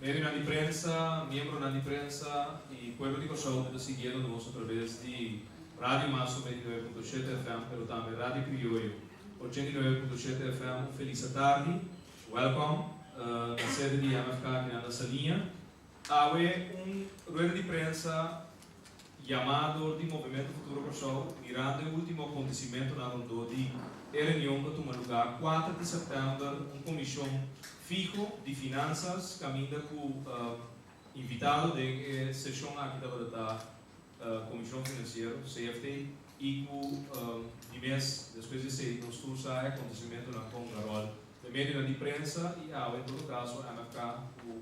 Medionan di prensa, miembronan di prensa i pueblo di Kòrsou ku ta siguiendo nos atraves di Radio Maso 99.7 FM pero tambe Radio Krioyo 89.7 FM un felis atardi. Welkom na sede di MFK akinan na Saliña. Awe un rueda di prensa yamá dor di Movementu Futuro Kòrsou mirando e último akontesimentonan rondó di e reunion ku a tuma lugá kuater di sèptèmber un komishon fiho di finansas kaminda ku invitado den e seshon aki tabata ta Komishon Finansiero, CFT, i ku di mes despues di esei nos tur sa e akontesimentonan kon Garol den medionan di prensa i awe en todo kaso MFK ku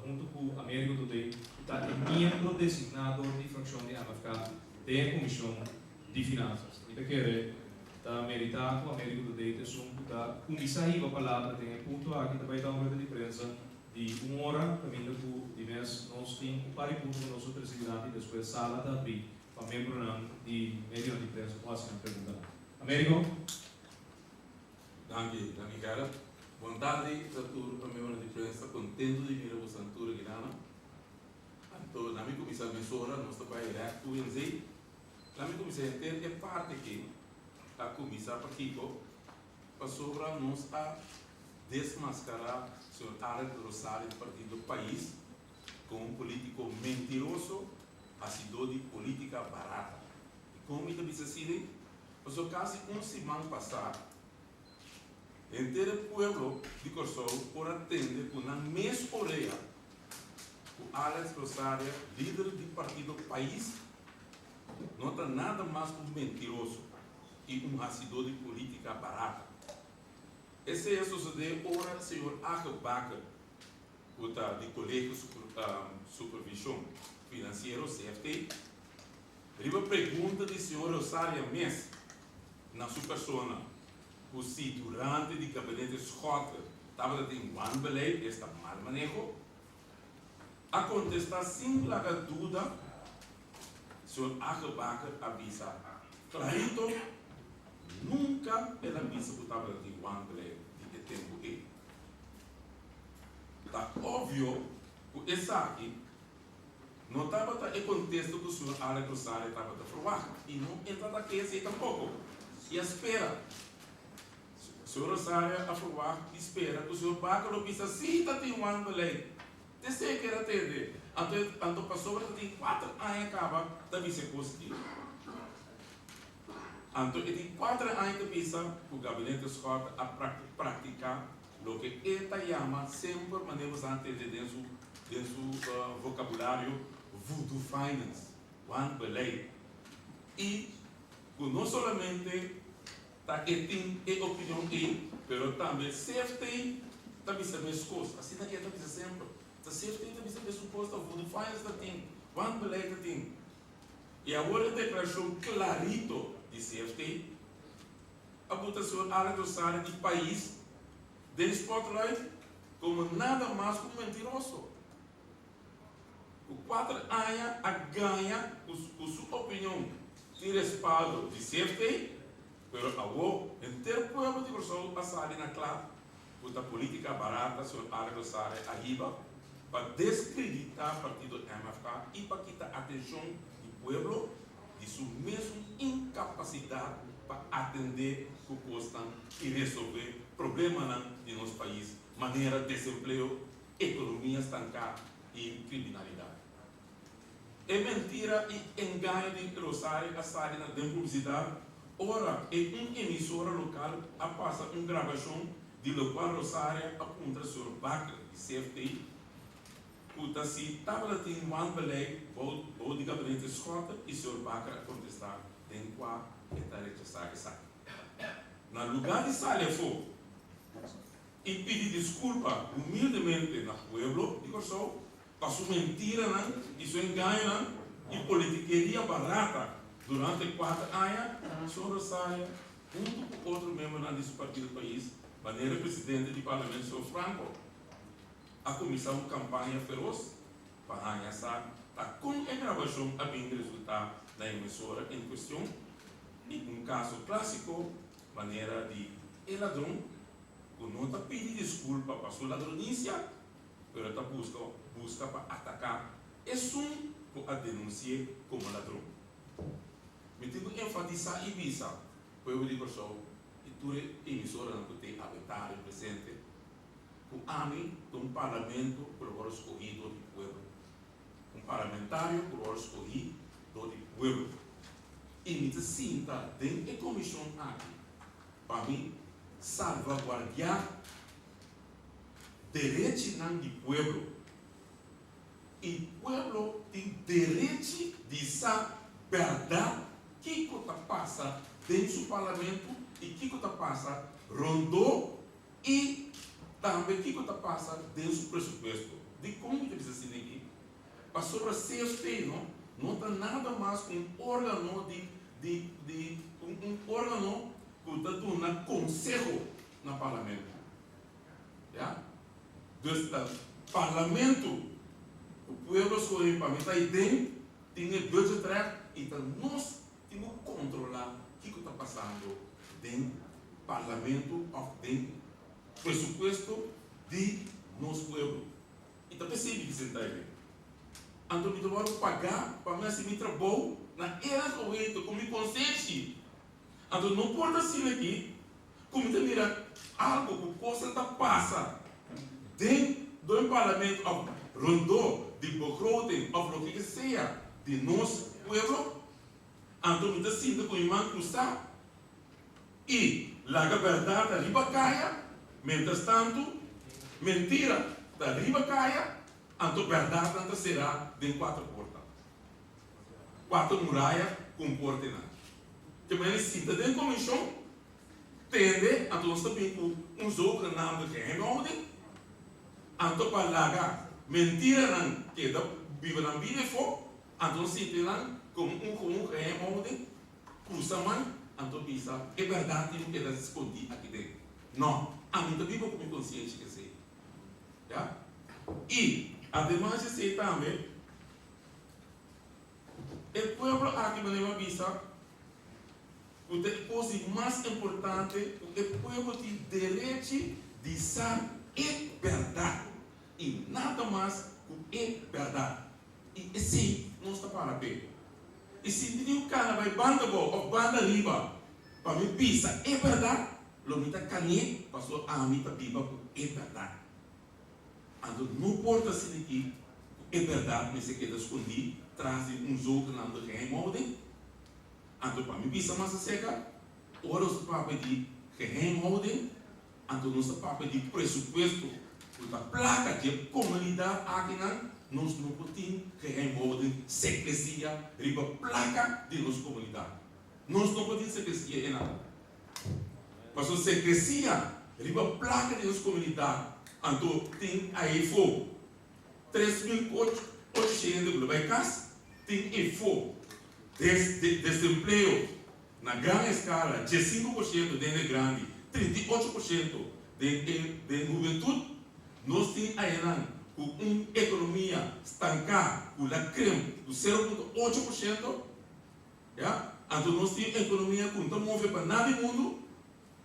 huntu ku Amerigo Dodé ku ta e miembro designá dor di frakshon di MFK den e komishon di finansas. Mi ta kere ta meritá ku Amerigo Dodé ta esun ku ta kuminsá hiba palabra den e punto aki ta bai ta un rueda di prensa di un ora kaminda ku di mes nos tin un par di punto ku nos lo trese dilanti i despues sala ta abrí pa miembronan di medionan di prensa por hasi nan preguntanan. Amerigo. Danki, danki Gerrit. Bon tardi ta tur miembronan di prensa, contento di mira boso tur aki nana. Anto na mi cuminsa mesora, nos ta bay rect cu en zee. Na mi cuminsa henter e parti aki a cuminsa pakico? Pasobra nos a desmascara señor Alex Rosario di partido Pais como un politico mentiroso, hacidor di politica barata. Y con mi ta bisa asina? Pasobra kasi un siman pasá henter e pueblo di Kòrsou por a tende ku nan mes orea ku Alex Rosaria, lider di partido pais, no ta nada mas ku mentiroso i un hasidó di polítika barata. Esei a sosodé ora señor Age Bakker, ku ta di Kolegio Supervishon Finansiero, CFT, Riba pregunta di señor Rosaria mes na su persona cu si durante di gabinete Schotte tabata tin wanbeleid, esta mal maneho, a contesta sin laga duda, señor Age Bakker a bisa clarito nunca el a bisa cu tabata tin wanbeleid di e tempo ey. Ta obvio cu esaki No tabata e kontesto ku señor Alex Rosario tabata ferwagt i no e tabata ke esei tampoko. I a spera. Señor Rosario a ferwagt i spera ku señor Bakker lo bisa si ta tin wanbeleid. Te esei ker a tende. Anto e anto pasobra ta tin kuater aña kaba ta bisa e kos aki. Anto e tin kuater aña ta bisa ku gabinete Schotte a praktika Loke e ta yama semper manera bo sa tende den su den su vocabulario voodoo finance, wanbeleid. Y cu no solamente ta e tin e opinion ey, pero tambe CFT ta bisa mescos. Asina e ta bisa semper. Ta CFT ta bisa mesun cos, ta voodoo finance ta tin, wanbeleid ta tin. Y awor e declaracion clarito di CFT. A buta señor Alex Rosario di pais den spotlight como nada mas cu mentiroso. Cu cuater aña a gaña cu su opinion tin respaldo di CFT, pero awo henter pueblo di Kòrsou a sali na kla cu ta politica barata señor Alex Rosario a hiba pa descredita partido MFK y pa kita atencion di pueblo di su mesun incapacidad pa atende cu cosnan y resolve problemanan di nos pais manera desempleo, economia stanca y criminalidad. E mentira y engaño di Rosario a sali na den publicidad ora e un emisora local a pasa un grabacion di locual Rosario a puntra señor Bakker di CFT, Ku ta si tabata tin wanbeleid bou bou di gabinete Schotte i señor Bakker a kontestá den kua e ta rechasá esaki. Na lugá di sali afó i pidi diskulpa humildemente na pueblo di Kòrsou pa su mentiranan i su engañonan i politikeria barata durante kuater aña, señor Rosaria huntu ku otro miembronan di su partido Pais, manera presidente di parlamento señor Franco, a kuminsá un kampaña feros pa haña sa ta kon e grabashon a bin resultá na e emisora en kuestion i un kaso klásiko manera di e ladron ku no ta pidi diskulpa pa su ladronisia pero ta buska buska pa ataká esun ku a denunsi'é komo ladron. Mi tin ku enfatisá i bisa pueblo di Kòrsou i tur e emisoranan ku t'ei abetario presente ku ami ta un parlamento ku lo wòrdu skohí dor di pueblo, un parlamentario ku lo wòrdu skohí dor di pueblo i mi ta sinta den e komishon aki pa mi salvaguardiá derechinan di pueblo i pueblo tin derechi di sa bèrdat kiko ta pasa den su parlamento i kiko ta pasa rondó i tambe kiko ta pasa den su presupuesto. Dikon mi ta bisa asina aki? Pasobra CFT no no ta nada mas ku un órgano di di di un un órgano ku ta duna konseho na parlamento. Ya. Dus ta parlamento ku pueblo skohe pa mi ta aiden tin e budgetrecht i ta nos tin ku kontrolá kiko ta pasando den parlamento òf den presupuesto di nos pueblo. I ta p'esei mi sentá aiden. Anto mi ta wòrdu pagá pa mi hasi mi trabou na erg oheto ku mi konsenshi. Anto no por ta asina aki ku mi ta mira algu ku kosnan ta pasa den den parlamento òf rondó di begroting òf loke ke sea di nos pueblo, anto mi ta sinta ku mi man krusá i laga bèrdat ta riba kaya, miéntras tantu mentira ta riba kaya, anto bèrdatnan ta será den kuater porta. Kuater muraya ku un portenan. Te manera sinta den komishon, tende, anto nos ta bin ku un zogenaamde geheimhouding, anto pa laga mentiranan keda biba nan bida efo, anto nos sinti nan komo un gewoon geheimhouding, krusa man, anto bisa e bèrdat tin ku keda skondí aki den. No, ami ta biba ku mi konsiensha esei. Ya. I ademas di esei tambe. E pueblo aki manera mi a bisa ku ta e kos di mas importante ku e pueblo tin derechi di sa e bèrdat i nada mas ku e bèrdat i esei nos ta para p'e. I si mi tin ku kana bai banda abou òf banda ariba pa mi bisa e bèrdat lo mi ta kan'é pasobra ami ta biba ku e bèrdat. Anto no por ta sinti ku e bèrdat mester keda skondí tras di un zogenaamde geheimhouding. Anto pa mi bisa mas aserka, ora nos ta papia di geheimhouding, anto nos ta papia di presupuesto ku ta plaka dje komunidat akinan, nos no por tin geheimhouding, sekresia riba plaka di nos komunidat. Nos no por tin sekresia einan. Pasobra sekresia riba plaka di nos komunidat anto tin aefo 3800 hende ku lo bai kas, tin efo desempleo na gran eskala, 15% den e grandi, 38% den e den hubentut. Nos tin aenan ku un ekonomia stanká ku la krimp ku 0.8%. Ya, anto nos tin ekonomia ku no ta move pa nada di mundu,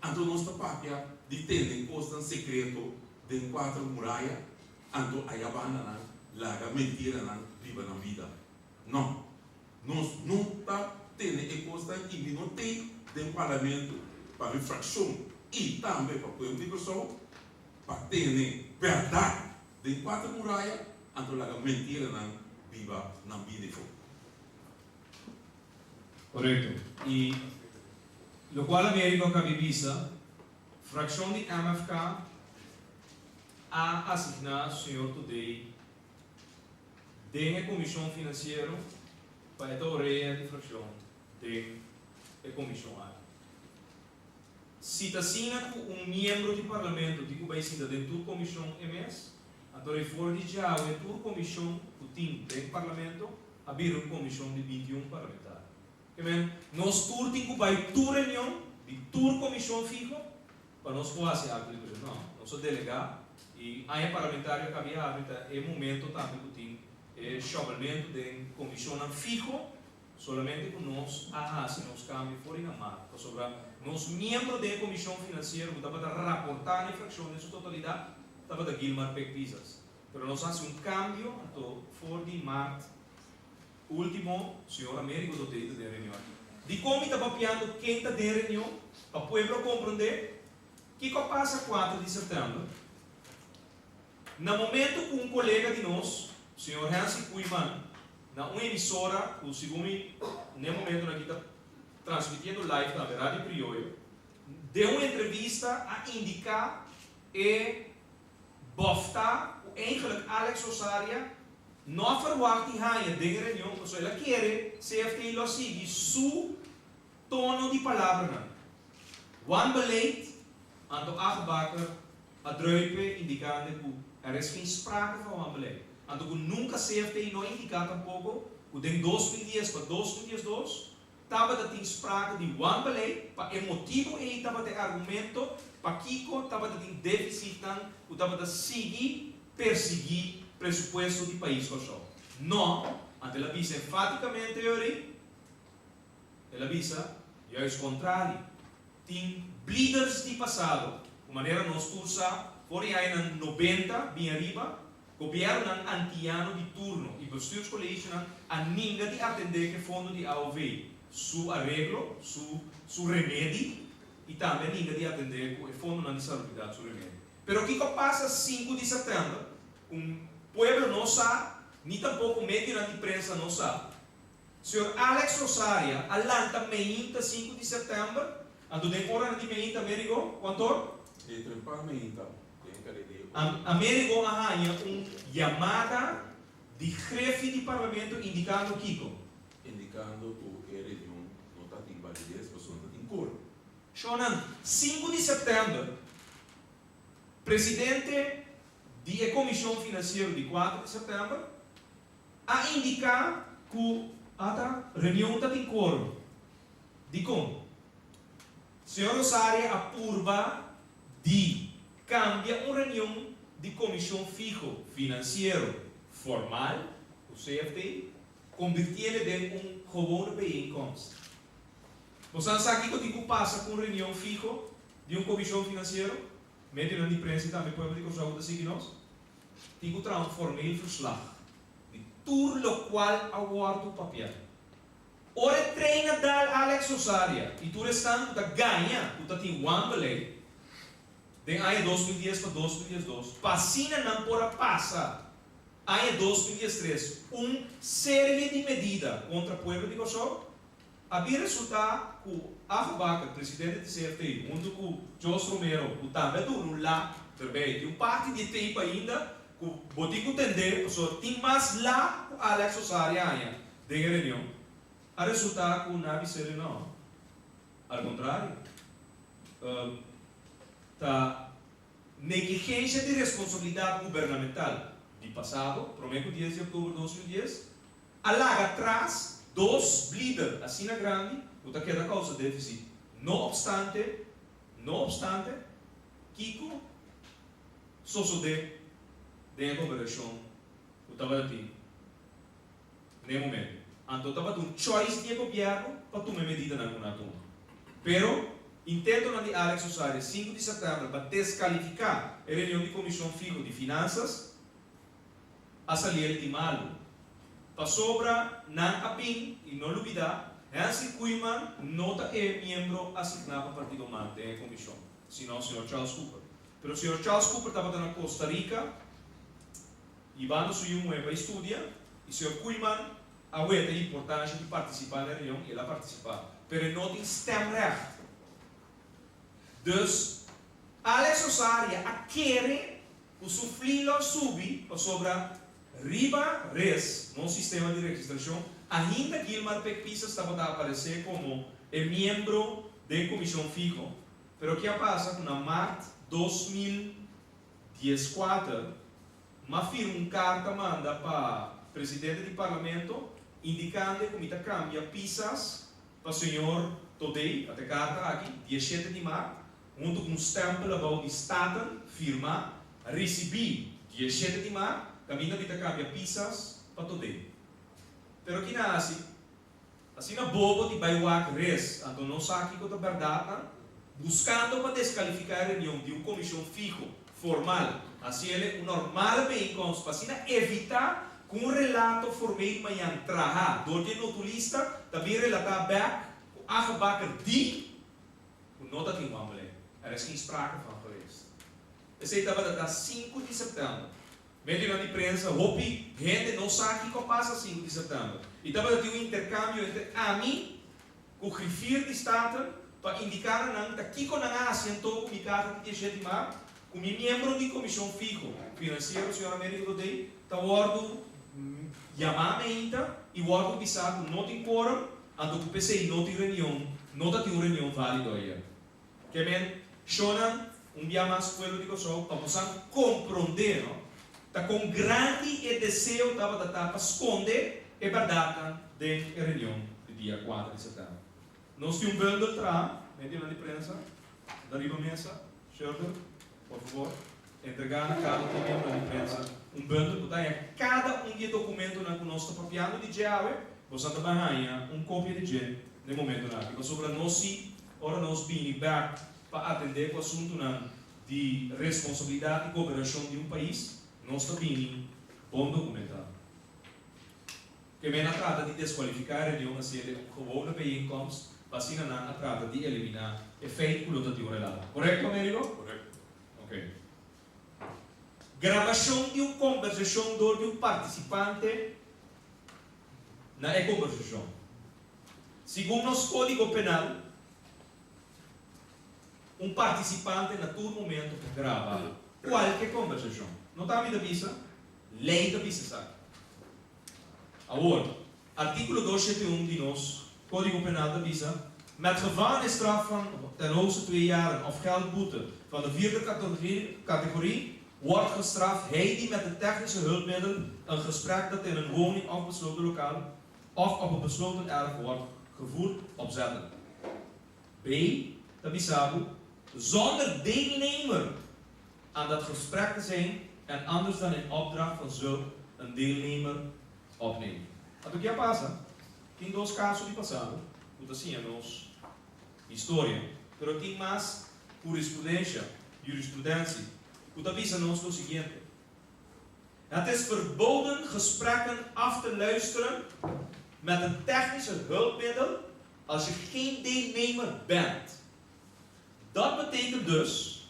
anto nos ta papia di tene kosnan sekreto den kuater muraya, anto aya bandanan laga mentiranan biba nan bida. No, nos no ta tene e kosnan i mi no tei den parlamento pa mi frakshon i tambe pa pueblo di Kòrsou pa tene bèrdat den kuater muraya, anto laga mentiranan biba nan bida efo. Korekto. I lokual Américo a kabi bisa, frakshon di MFK a asigná señor Today den e komishon finansiero pa e ta orea di frakshon den e komishon aki. Si ta asina ku un miembro di parlamento tin ku bai sinta den tur komishon e mes, anto for di djawe tur komishon ku tin den parlamento a bira un komishon di 21 parlamentario. Ke men, nos tur tin ku bai tur reunion di tur komishon fiho pa nos por hasi akto di presensia. No, nos a delegá i aña parlamentario a kabia habri ta e momento tambe ku tin e shòbelmentu den komishonnan fiho, solamente ku nos a hasi nos kambio for di na mart, pasobra nos miembro den e komishon finansiero ku tabata raportá na e frakshon den su totalidat tabata Gilmar Pek Pisas. Pero nos a hasi un kambio, anto for di mart último, señor Amerigo Dotey ta den reunion aki. Dikon mi ta papiando ken ta den reunion? Pa pueblo komprondé kiko a pasa kuater di sèptèmber. Na momento ku un kolega di nos, señor Hensi Koeiman, na un emisora ku segun mi n'e momentonan aki ta transmitiendo live tambe, Radio Krioyo, den un entrevista a indiká e bòftá ku eigenlijk Alex Rosaria no a ferwagt di haña den e reunion pasobra el a kere CFT lo a sigui su tono di palabranan. Wanbeleid, anto Agebakker a druipe indikando ku er is geen sprake van wanbeleid. Anto ku nunka CFT no a indiká tampoko ku den 2010 pa 2012 tabata tin sprake di wanbeleid, pa e motibu ei tabata e argumento pakiko tabata tin defisitnan ku tabata sigui persiguí presupuesto di pais Kòrsou. No, anto el a bisa enfátikamente yori, el a bisa juist kontrali, tin bliders di pasado ku manera nos tur sa for di añanan 90 bin ariba, Gobièrnunan antiano di turno i bestuurscollegenan a ninga di atendé ku e fondo di AOV su areglo, su su remedi i tambe a ninga di atendé ku e fondonan di salubridat su remedi. Pero kiko a pasa 5 di sèptèmber? Ku pueblo no sa, ni tampoko medionan di prensa no sa. Señor Alex Rosaria a lanta meinta 5 di sèptèmber, anto den oranan di meinta Amerigo, kuantor? E trempan meinta. Amerigo a haña un yamada di Grefi di Parlamento indikando kiko? Indikando ku e reunion no ta tin balides pasobra no ta tin kor. Shownan, 5 di sèptèmber, presidente di e Komishon Finansiero di 4 di sèptèmber a indiká ku ata reunion ta tin kor. Dikon? Señor Rosaria a purba di kambia un reunion di Komishon Fiho Finansiero formal, ku CFT, kombirtiele den un gewone bijeenkomst. Bosan sa kiko tin ku pasa ku un reunion fiho di un komishon finansiero? Medionan di prensa i tambe pueblo di Kòrsou ku ta sigui nos, tin ku traha un formeel verslag di tur lokual a wòrdu papiá. Ora e trein a dal Alex Rosaria i tur esnan ku ta gaña ku ta tin wanbeleid den aña 2010 pa 2012 pa asina nan por a pasa aña 2013 un serie di medida kontra pueblo di Kòrsou, a bin resultá ku Afebakker, presidente di CFT, huntu ku Jos Romero ku tambe a duna un la erbij, tin un parti di e tape ainda ku bo tin ku tende pasobra tin mas la ku Alex Rosaria haña. Den e reunion a resultá ku nan a bis'é no. Al kontrario, ta negligensha di responsabilidat gubernamental di pasado, promé ku 10 di òktober 2010, a laga tras dos blider asina grandi ku ta keda kousa défisit. No opstante, no opstante, kiko sosodé den e gobernashon ku tabatin? N'e momento. Anto tabata un choice di e gobierno pa tuma e medidanan cu nan a tuma. Pero, intentonan di Alex Osaria 5 di september pa descalifica e reunion di Comision Fiho di Finanzas a saliel di malu. Pasobra nan a bin, y no lubida, Hensley Koeiman no ta e miembro asigna pa Partido man den e comision, sino señor Charles Cooper. Pero señor Charles Cooper tabata na Costa Rica. Yibando su yu muhé bai studia, i señor Koeiman a weta e importansha di partisipá na e reunion i el a partisipá, pero e no tin stemrecht. Dus, Alex Rosaria a kere ku su fli lo a subi pasobra riba res, nos sistema di registrashon, ainda Gilmar Pek Pisas tabata aparesé komo e miembro den komishon fiho, pero ke a pasa ku na mart 2014, M'a firma un karta manda pa presidente di parlamento indikando ku mi ta kambia Pisas pa señor Todey, ata e karta aki, 17 di mart, huntu ku un stèmpel abou di Staten, firmá, risibí 17 di mart, kaminda mi ta kambia Pisas pa Todey. Pero kina hasi? Asina bobo di bai wak res, anto no sa kiko ta bèrdatnan, buskando pa deskalifiká e reunion di un komishon fiho. Formal. Hasiele un normale bijeenkomst pa asina evitá ku un relato formeel mañan traha dor di e notulista ta bin relatá bèk ku Age Bakker di ku no ta tin wandeling. Er is geen sprake van geweest. Esei tabata ta sinku di sèptèmber. Medionan di prensa, hopi hende no sa kiko a pasa sinku di sèptèmber. I tabata tin un interkambio entre ami ku Griffier di Staten pa indiká na nan ta kiko nan a hasi anto ku mi karta di dieshet di mart ku mi miembro di komishon fiho finansiero señor Americo Dodey ta wòrdu yamá meinta i wòrdu bisá ku no tin quorum anto ku p'esei no tin reunion no ta tin un reunion válido ayer. Ke men shonnan un bia mas pueblo di Kòrsou pa bosan komprondé no ta kon grandi e deseo tabata ta pa skonde e bèrdatnan den e reunion di dia kuater di sèptèmber. Nos tin un bundel traha, medionan di prensa ta riba mesa, Shirley por fabor entregá na kada un di e miembronan di prensa un bundel ku ta haña kada un di e dokumentonan ku nos ta papiando di dje awe, bosan ta bai haña un kopia di dje den momentonan aki pasobra nos si Ora nos bini bek pa atendé ku asuntunan di responsabilidat i goberashon di un pais, nos ta bini bon dokumentá. Ke men a trata di deskualifiká e reunion hasiendo un gewone bijeenkomst pa asina nan a trata di eliminá e feit ku lo ta tin un relato. Korekto, Amerigo? Korekto. Ok. Grabashon di un kombersashon dor di un partisipante na e kombersashon. Segun nos Kódigo Penal, un partisipante na tur momento por graba kualke kombersashon. No ta ami ta bisa, lei ta bisa esaki. Awor, artíkulo 271 di nos Kódigo Penal ta bisa, Met gevangenisstraf van ten hoogste twee jaren of geldboete van de vierde categorie wordt gestraft hij die met een technische hulpmiddel een gesprek dat in een woning of besloten lokaal of op een besloten erf wordt gevoerd opzettelijk. B ta bisa bo, zonder deelnemer aan dat gesprek te zijn en anders dan in opdracht van zulk een deelnemer opneemt. Anto ke a pasa? Tin dos kaso di pasado ku ta siña nos historia, pero tin mas hurisprudensia, jurisprudentie, ku ta bisa nos lo siguiente. Het is verboden gesprekken af te luisteren met een technische hulpmiddel als je geen deelnemer bent. Dat betekent dus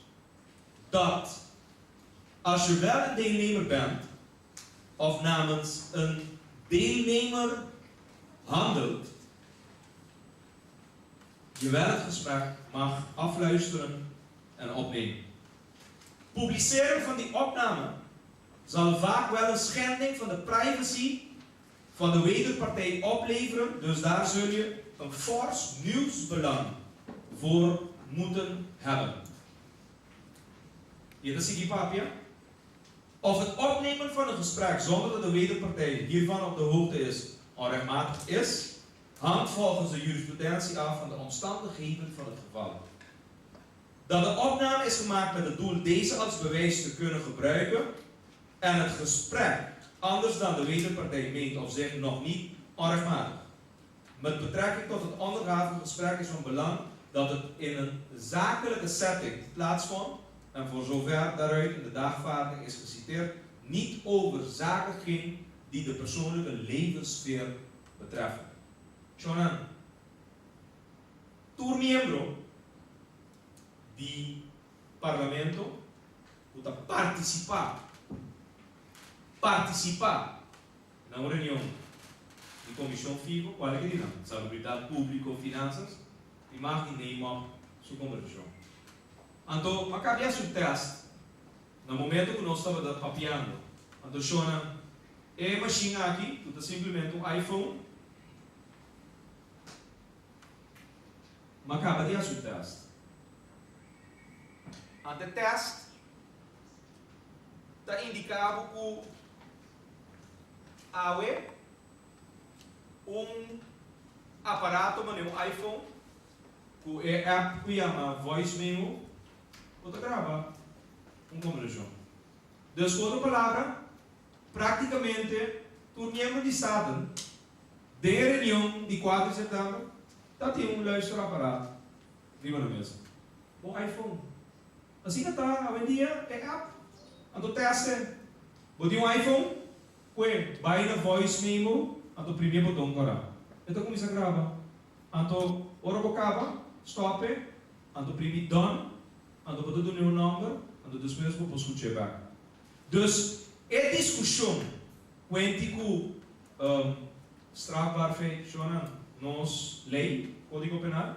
dat als je wel een deelnemer bent of namens een deelnemer handelt, je wel het gesprek mag afluisteren en opnemen. Publiceren van die opname zal vaak wel een schending van de privacy van de wederpartij opleveren, dus daar zul je een fors nieuwsbelang voor moeten hebben. I e ta sigui papia, Of het opnemen van een gesprek zonder dat de wederpartij hiervan op de hoogte is onrechtmatig is, hangt volgens de jurisprudentie af van de omstandigheden van het geval. Dat de opname is gemaakt met het doel deze als bewijs te kunnen gebruiken en het gesprek anders dan de wederpartij meent of zegt nog niet onrechtmatig. Met betrekking tot het onderhavige gesprek is van belang dat het in een zakelijke setting plaatsvond en voor zover daaruit in de dagvaarding is geciteerd niet over zaken ging die de persoonlijke levenssfeer betreffen. Shonan, Tur miembro di Parlamento ku ta partisipá partisipá na un reunion di Komishon Fiho, kual ke di nan, Salubridat Públiko, Finansas, di mag di neem op su kombersashon. Anto m'a kabia su tèst na momento ku nos tabata papiando. Anto shona, e mashin aki ku ta simplemente un iPhone, M'a kaba di hasi un tèst. Ante tèst ta indiká bo ku awe un aparato manera un iPhone ku e app ku yama Voice Memo bo ta graba un kombersashon. Dus ku otro palabra, práktikamente tur miembro di Staten Den e reunion di kuater di sèptèmber ta tin un luisterapparaat riba na mesa, un iPhone. Asina ta awendia e app. Anto test e. Bo tin un iPhone? Kue, bai na voice memo, anto primi e boton kora. E ta kuminsá graba. Anto ora bo kaba, stop e, anto primi done, anto bo ta duna e un nòmber, anto despues bo por skuch'é bèk. Dus e diskushon kuenti ku strafbaar feit, shonnan, nos lei, Kódigo Penal,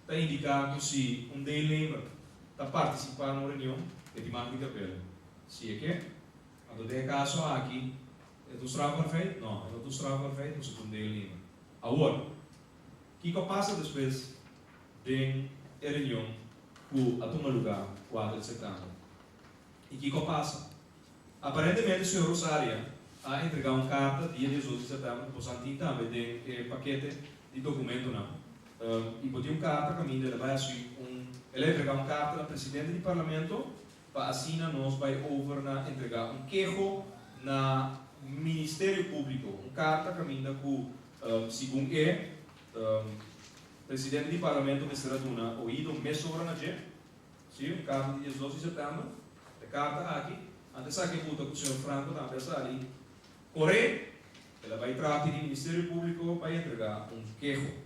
ta indiká ku si un deelnemer ta partisipá na un reunion, e tin mag di kapel, si e ke. Anto den e kaso aki, e ta un strafbaar feit? No, e no ta un strafbaar feit, pasobra ta un deelnemer. Awor, kiko a pasa despues den e reunion ku a tuma lugá kuater di sèptèmber? I kiko a pasa? Aparentemente señor Rosaria a entregá un karta dia diesdos di sèptèmber ku bo san tin tambe den e pakete di dokumentonan. I bo tin un karta kaminda el a bai hasi un, el a entregá un karta na presidente di parlamento pa asina nos bai over na entregá un keho na Ministerio Públiko, un karta kaminda ku segun e presidente di parlamento mester a duna oido mesora na dje. Sí, un karta di diesdos di sèptèmber. E karta aki, antes esaki a buta ku señor Franco tambe a sali koré, el a bai trapi di Ministerio Públiko pa entregá un keho.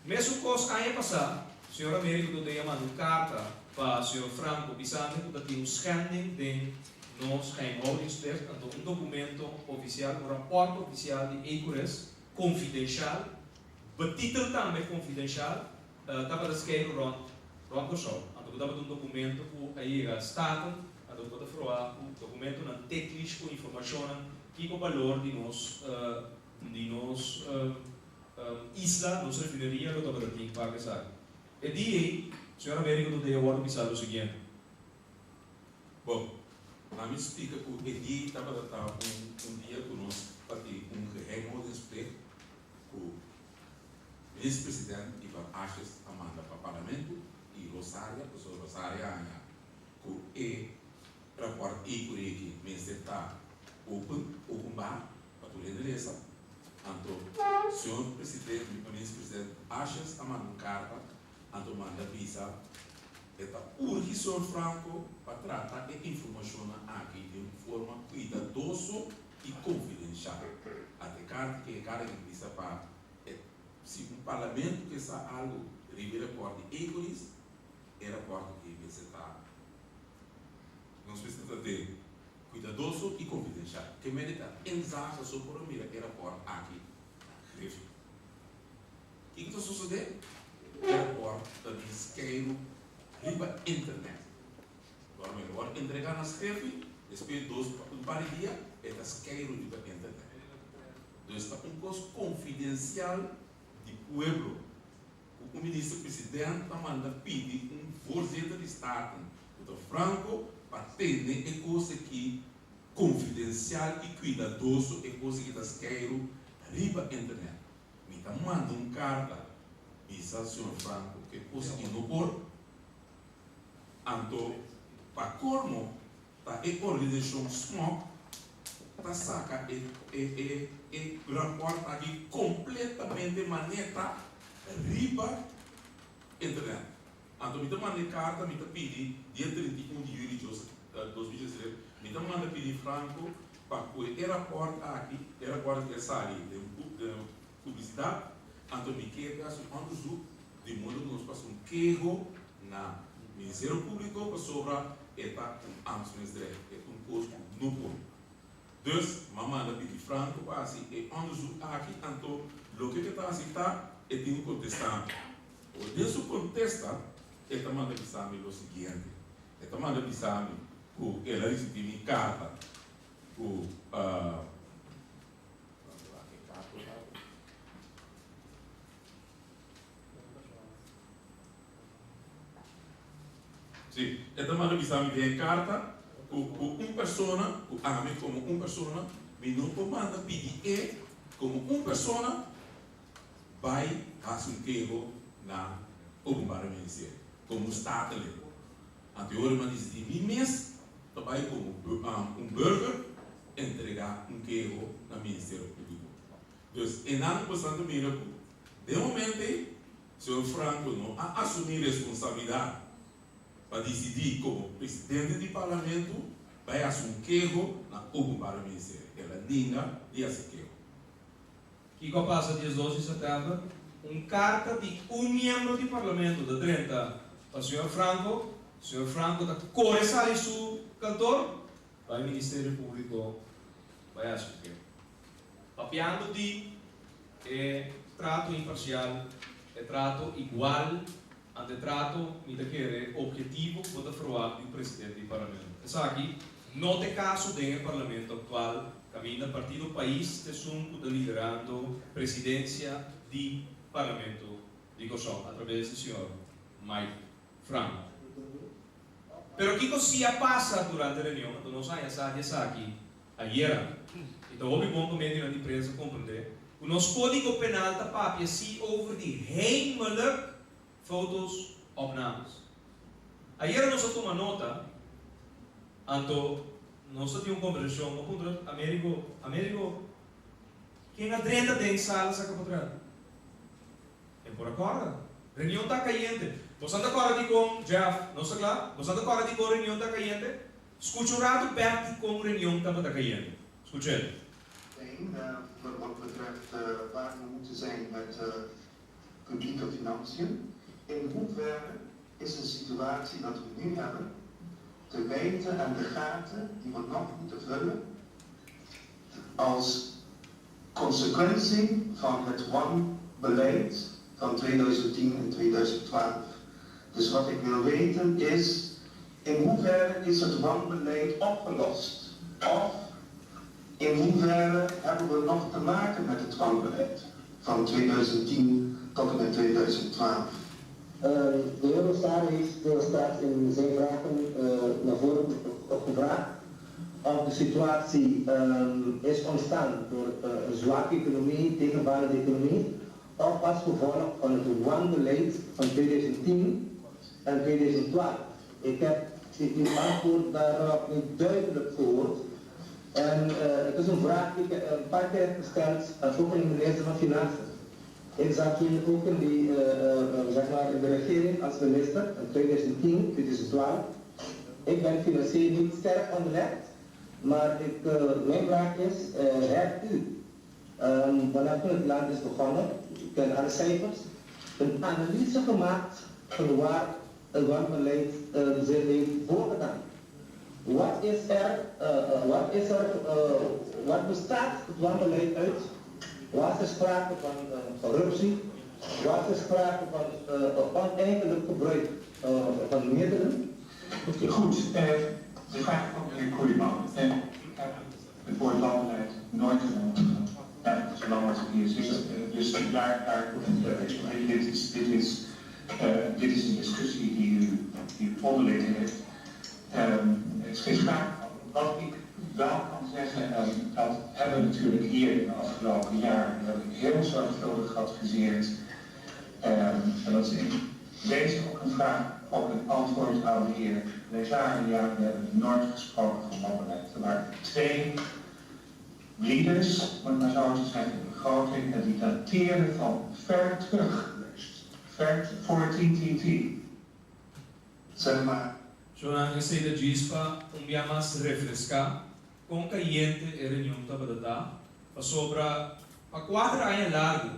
Mesun kos aña pasá, señor Américo Dodé a manda un karta pa señor Franco bisando ku ta tin un schending den nos geheimhoudingsplicht, anto un dokumento ofisial, un rapòrt ofisial di Ecorys, konfidenshal, betitel tambe konfidenshal, Tabata skeiru rònt rònt Kòrsou, anto ku tabata un dokumento ku a yega Staten, anto ku bo ta froa ku dokumentonan téknish ku informashonnan kiko balor di nos di nos isla, nos refineria lo tabata tin pa esaki. E dia ei, señor Américo Todea wòrdu bisa lo siguiente. Bon, ami splika ku e dia ei tabata ta un un dia ku nos tatin un geheimhoudingsplicht ku Minister-president Ivan Asjes a manda pa Parlamento y Rosaria, pasobra Rosaria a haña cu e rapport ey cu reki mester ta open, openbaar, pa tur hende lesa. Anto señor president, Minister-president Asjes a manda un carta, anto manda bisa e ta urgi señor Franco pa trata e informacionnan aki den un forma cuidadoso y confidencial. Ata e carta ki e carta ki bisa pa E si un parlamento ke sa algu riba e rapòrt di Egoris, e rapòrt aki mester ta, nos mester ta den kuidadoso i konfidenshal. Ke mende ta inzage so por a mira e rapòrt aki na Griffie. Kiko ta sosodé? E rapòrt ta bin skeiru riba internet. Ora mi a wòrdu entregá na Griffie, despues dos un par di dia e ta skeiru riba internet. Dus ta un kos konfidensial di pueblo ku un minister president ta manda pidi un voorzitter di Staten ku ta Franco pa tene e kos aki konfidensial i kuidadoso e kos aki ta skeiru riba internet. Mi ta manda un karta bisa señor Franco ku e kos aki no por anto pa kolmo Ta e organisashon SMOC ta saka e e e rapòrt aki kompletamente maneta riba internet. Anto mi ta manda e karta, mi ta pidi dia 31 di yüli 2016, mi ta manda pidi Franco pa ku e rapòrt aki, e rapòrt aki a sali den den publisidat, anto mi ke hasi un onderzoek di modo ku nos pasa un keho na Ministerio Públiko pasobra e ta un ambtsmisdrijf, e ta un kos ku no por. Dus, m'a manda pidi Franco pa hasi e onderzoek aki, anto loke ku e ta hasi ta e tin ku kontestá mi. Awor den su kontesta e ta manda bisa mi lo siguiente, e ta manda bisa mi ku el a risibí mi karta ku. Sí, e ta manda bisa mi den e karta ku ku un persona, ku ami komo un persona, mi no por manda pidi e komo un persona bai hasi un keho na Openbare Ministerio, komo un statenlid. Anto e ora mi a disidí mi mes ta bai komo un burger entregá un keho na Ministerio Públiko. Dus e nan bosan ta mira ku den momento ei señor Franco no a asumí responsabilidat. Pa disidí komo presidente di parlamento bai hasi un keho na Openbare Ministerie. El a ninga di hasi keho. Kiko a pasa 12 di sèptèmber? Un karta di un miembro di parlamento ta drenta pa señor Franco. Señor Franco ta kore sali su kantor bai Ministerio Públiko bai hasi un keho. Papiando di e trato imparsial, e trato igual ante trato mi ta kere obhetivo ku bo ta ferwagt di un presidente di parlamento. Esaki no ta e kaso den e parlamento aktual kaminda Partido Pais ta esun ku ta liderando presidensia di parlamento di Kòrsou atraves di señor Mike Franco. Pero kiko si a pasa durante reunion? Anto nos haña sa di esaki ayera. I ta hopi bon pa medionan di prensa komprendé ku nos kódigo penal ta papia sí over di heimelijk foto's opnames. Ayera nos a tuma nota, anto nos ta tin un kombersashon, a puntra Amerigo, Amerigo, ken a drenta den sala saka potret? E por a kòrda. Reunion ta kayente. Bosan ta kòrda dikon, Jeff, nos ta kla? Bosan ta kòrda dikon reunion ta kayente? Skucha un ratu bèk dikon reunion tabata kayente. Skuch'el. Zijn, wat betreft waar we moeten zijn met publieke financiën. In hoeverre is de situatie dat we nu hebben te wijten aan de gaten die we nog moeten vullen als consequentie van het wanbeleid van 2010 en 2012? Dus wat ik wil weten is, in hoeverre is het wanbeleid opgelost? Of in hoeverre hebben we nog te maken met het wanbeleid van 2010 tot en met 2012? De heer Rosario heeft straks in zijn vragen naar voren gevraagd of de situatie is ontstaan door een zwakke economie, tegenvallende economie, of als gevolg van het wanbeleid van 2010 en 2012. Ik heb uw antwoord daarop niet duidelijk gehoord. En het is een vraag die ik een paar keer heb gesteld, ook aan de minister van Financiën. Ik zat toen ook in, die, zeg maar in de regering als minister in 2010, 2012. Ik ben financieel niet sterk onderlegd, maar mijn vraag is, hebt u, vanaf toen het land is begonnen, u kent alle cijfers, een analyse gemaakt van waar het wanbeleid zich heeft voorgedaan? Wat bestaat het wanbeleid uit? Was er sprake van corruptie? Was er sprake van oneigenlijk gebruik van middelen? Goed, de vraag van meneer Koeiman. En ik heb het woord wanbeleid nooit genoemd, zolang als ik hier zit. Dus dit is een discussie die u onderling heeft. Er is geen sprake van. Wat ik wel kan zeggen, en dat hebben we natuurlijk hier in de afgelopen jaren, dat heb ik heel zorgvuldig geadviseerd. En dat is in deze ook een vraag, ook een antwoord aan de heer Lezaria. We hebben nooit gesproken van wanbeleid. Er waren 2 leaders, om het maar zo te zeggen, in de begroting, en die dateerden van ver terug. Ver voor 10-10-10. Zeg maar. Zolang esei ta djis pa un bia mas refreská kon kayente e reunion tabata ta, pasobra pa kuater aña largu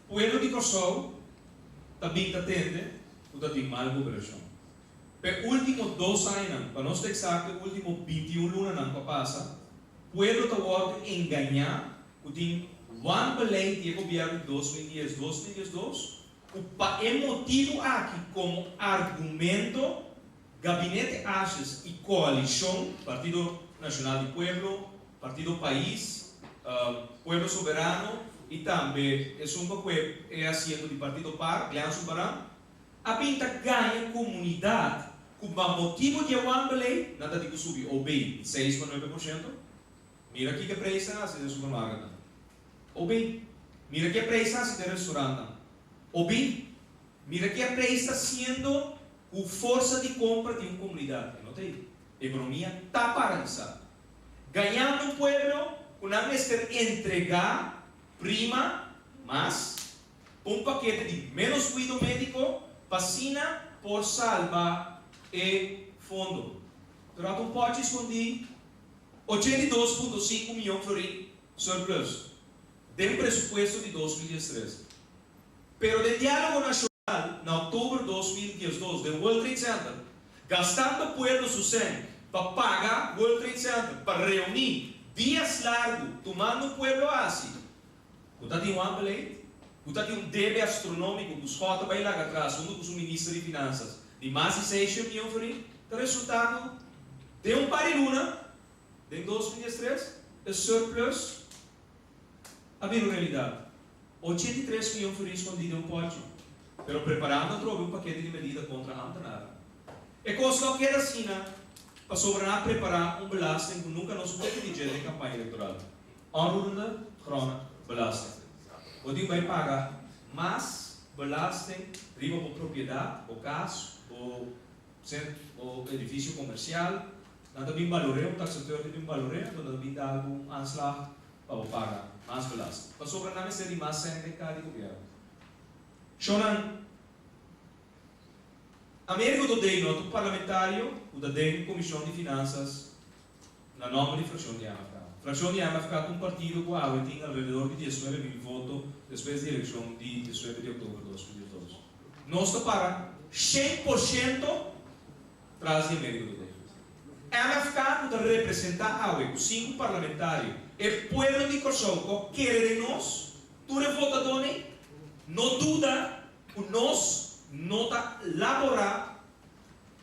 pueblo di Kòrsou ta bin ta tende ku ta tin mal goberashon. P'e último dos añanan, pa nos ta eksakto e último 21 lunanan ku a pasa, pueblo ta wòrdu engañá ku tin wanbeleid di e gobièrnu di 2010, 2012, ku pa e motibu aki komo argumento Gabinete Asjes i koalishon, Partido Nashonal di Pueblo, Partido Pais, Pueblo Soberano i tambe esun pa kue e asiento di Partido par, Glenn Subaran, a bin ta gaña komunidat ku pa motibu di e wanbeleid nan ta tin ku subi OB di 6,9%. Mira kiko e preis ta hasi den supermarketnan. OB, Mira ke preis ta hasi den restaurantnan. OB, Mira ke preis ta hasiendo ku forsa di kompra di un komunidat. E no ta ei. Ekonomia ta paralisá. Gañando un pueblo ku nan mester entregá prima mas un pakete di ménos kuido médiko pa asina por salba. e fondo. Pero ata un pòchi skondí, 82,5 mion florin surplus den presupuesto di 2013. Pero den Diálogo Nashonal na òktober 2012 den World Trade Center, gastando pueblo su sèn pa paga World Trade Center pa reuní dias largu tumando pueblo hasi ku ta tin wanbeleid, ku ta tin un debe astronómiko ku Schotte bai laga atras huntu ku su minister di finansas di mas di 600 mion florin, ta resultá ku den un par di luna den 2013 e surplus a bira un realidat. 83 mion florin skondí den un pòchi, pero preparando atrobe un pakete di medida kontra ámtenarnan. E kos no keda asina pasobra nan a prepará un belasting ku nunka nos hopi di dje den kampaña elektoral, onroerende grond belasting. Bo tin bai paga mas belasting riba bo propiedat, bo kas, bo bo edifisio komersial. Nan ta bin balor'é, un taksateur ta bin balor'é, anto nan ta bin dal bo un aanslag pa bo paga mas belasting. Pasobra nan mester di mas sèn den ka di gobièrnu. Shownan. Americo Dodey no ta un parlamentario cu ta den Comision di Finanzas na nomber di fraccion di MFK. Fraccion di MFK ta un partido cu awe tin alrededor di 19.000 voto despues di eleccion di 19 di october 2012. Nos ta para 100% tras di Americo Dodey. MFK cu ta representa awe cu sinku parlamentario e pueblo di Corsou cu a kere den nos, tur e votadornan, no duda ku nos no ta laborá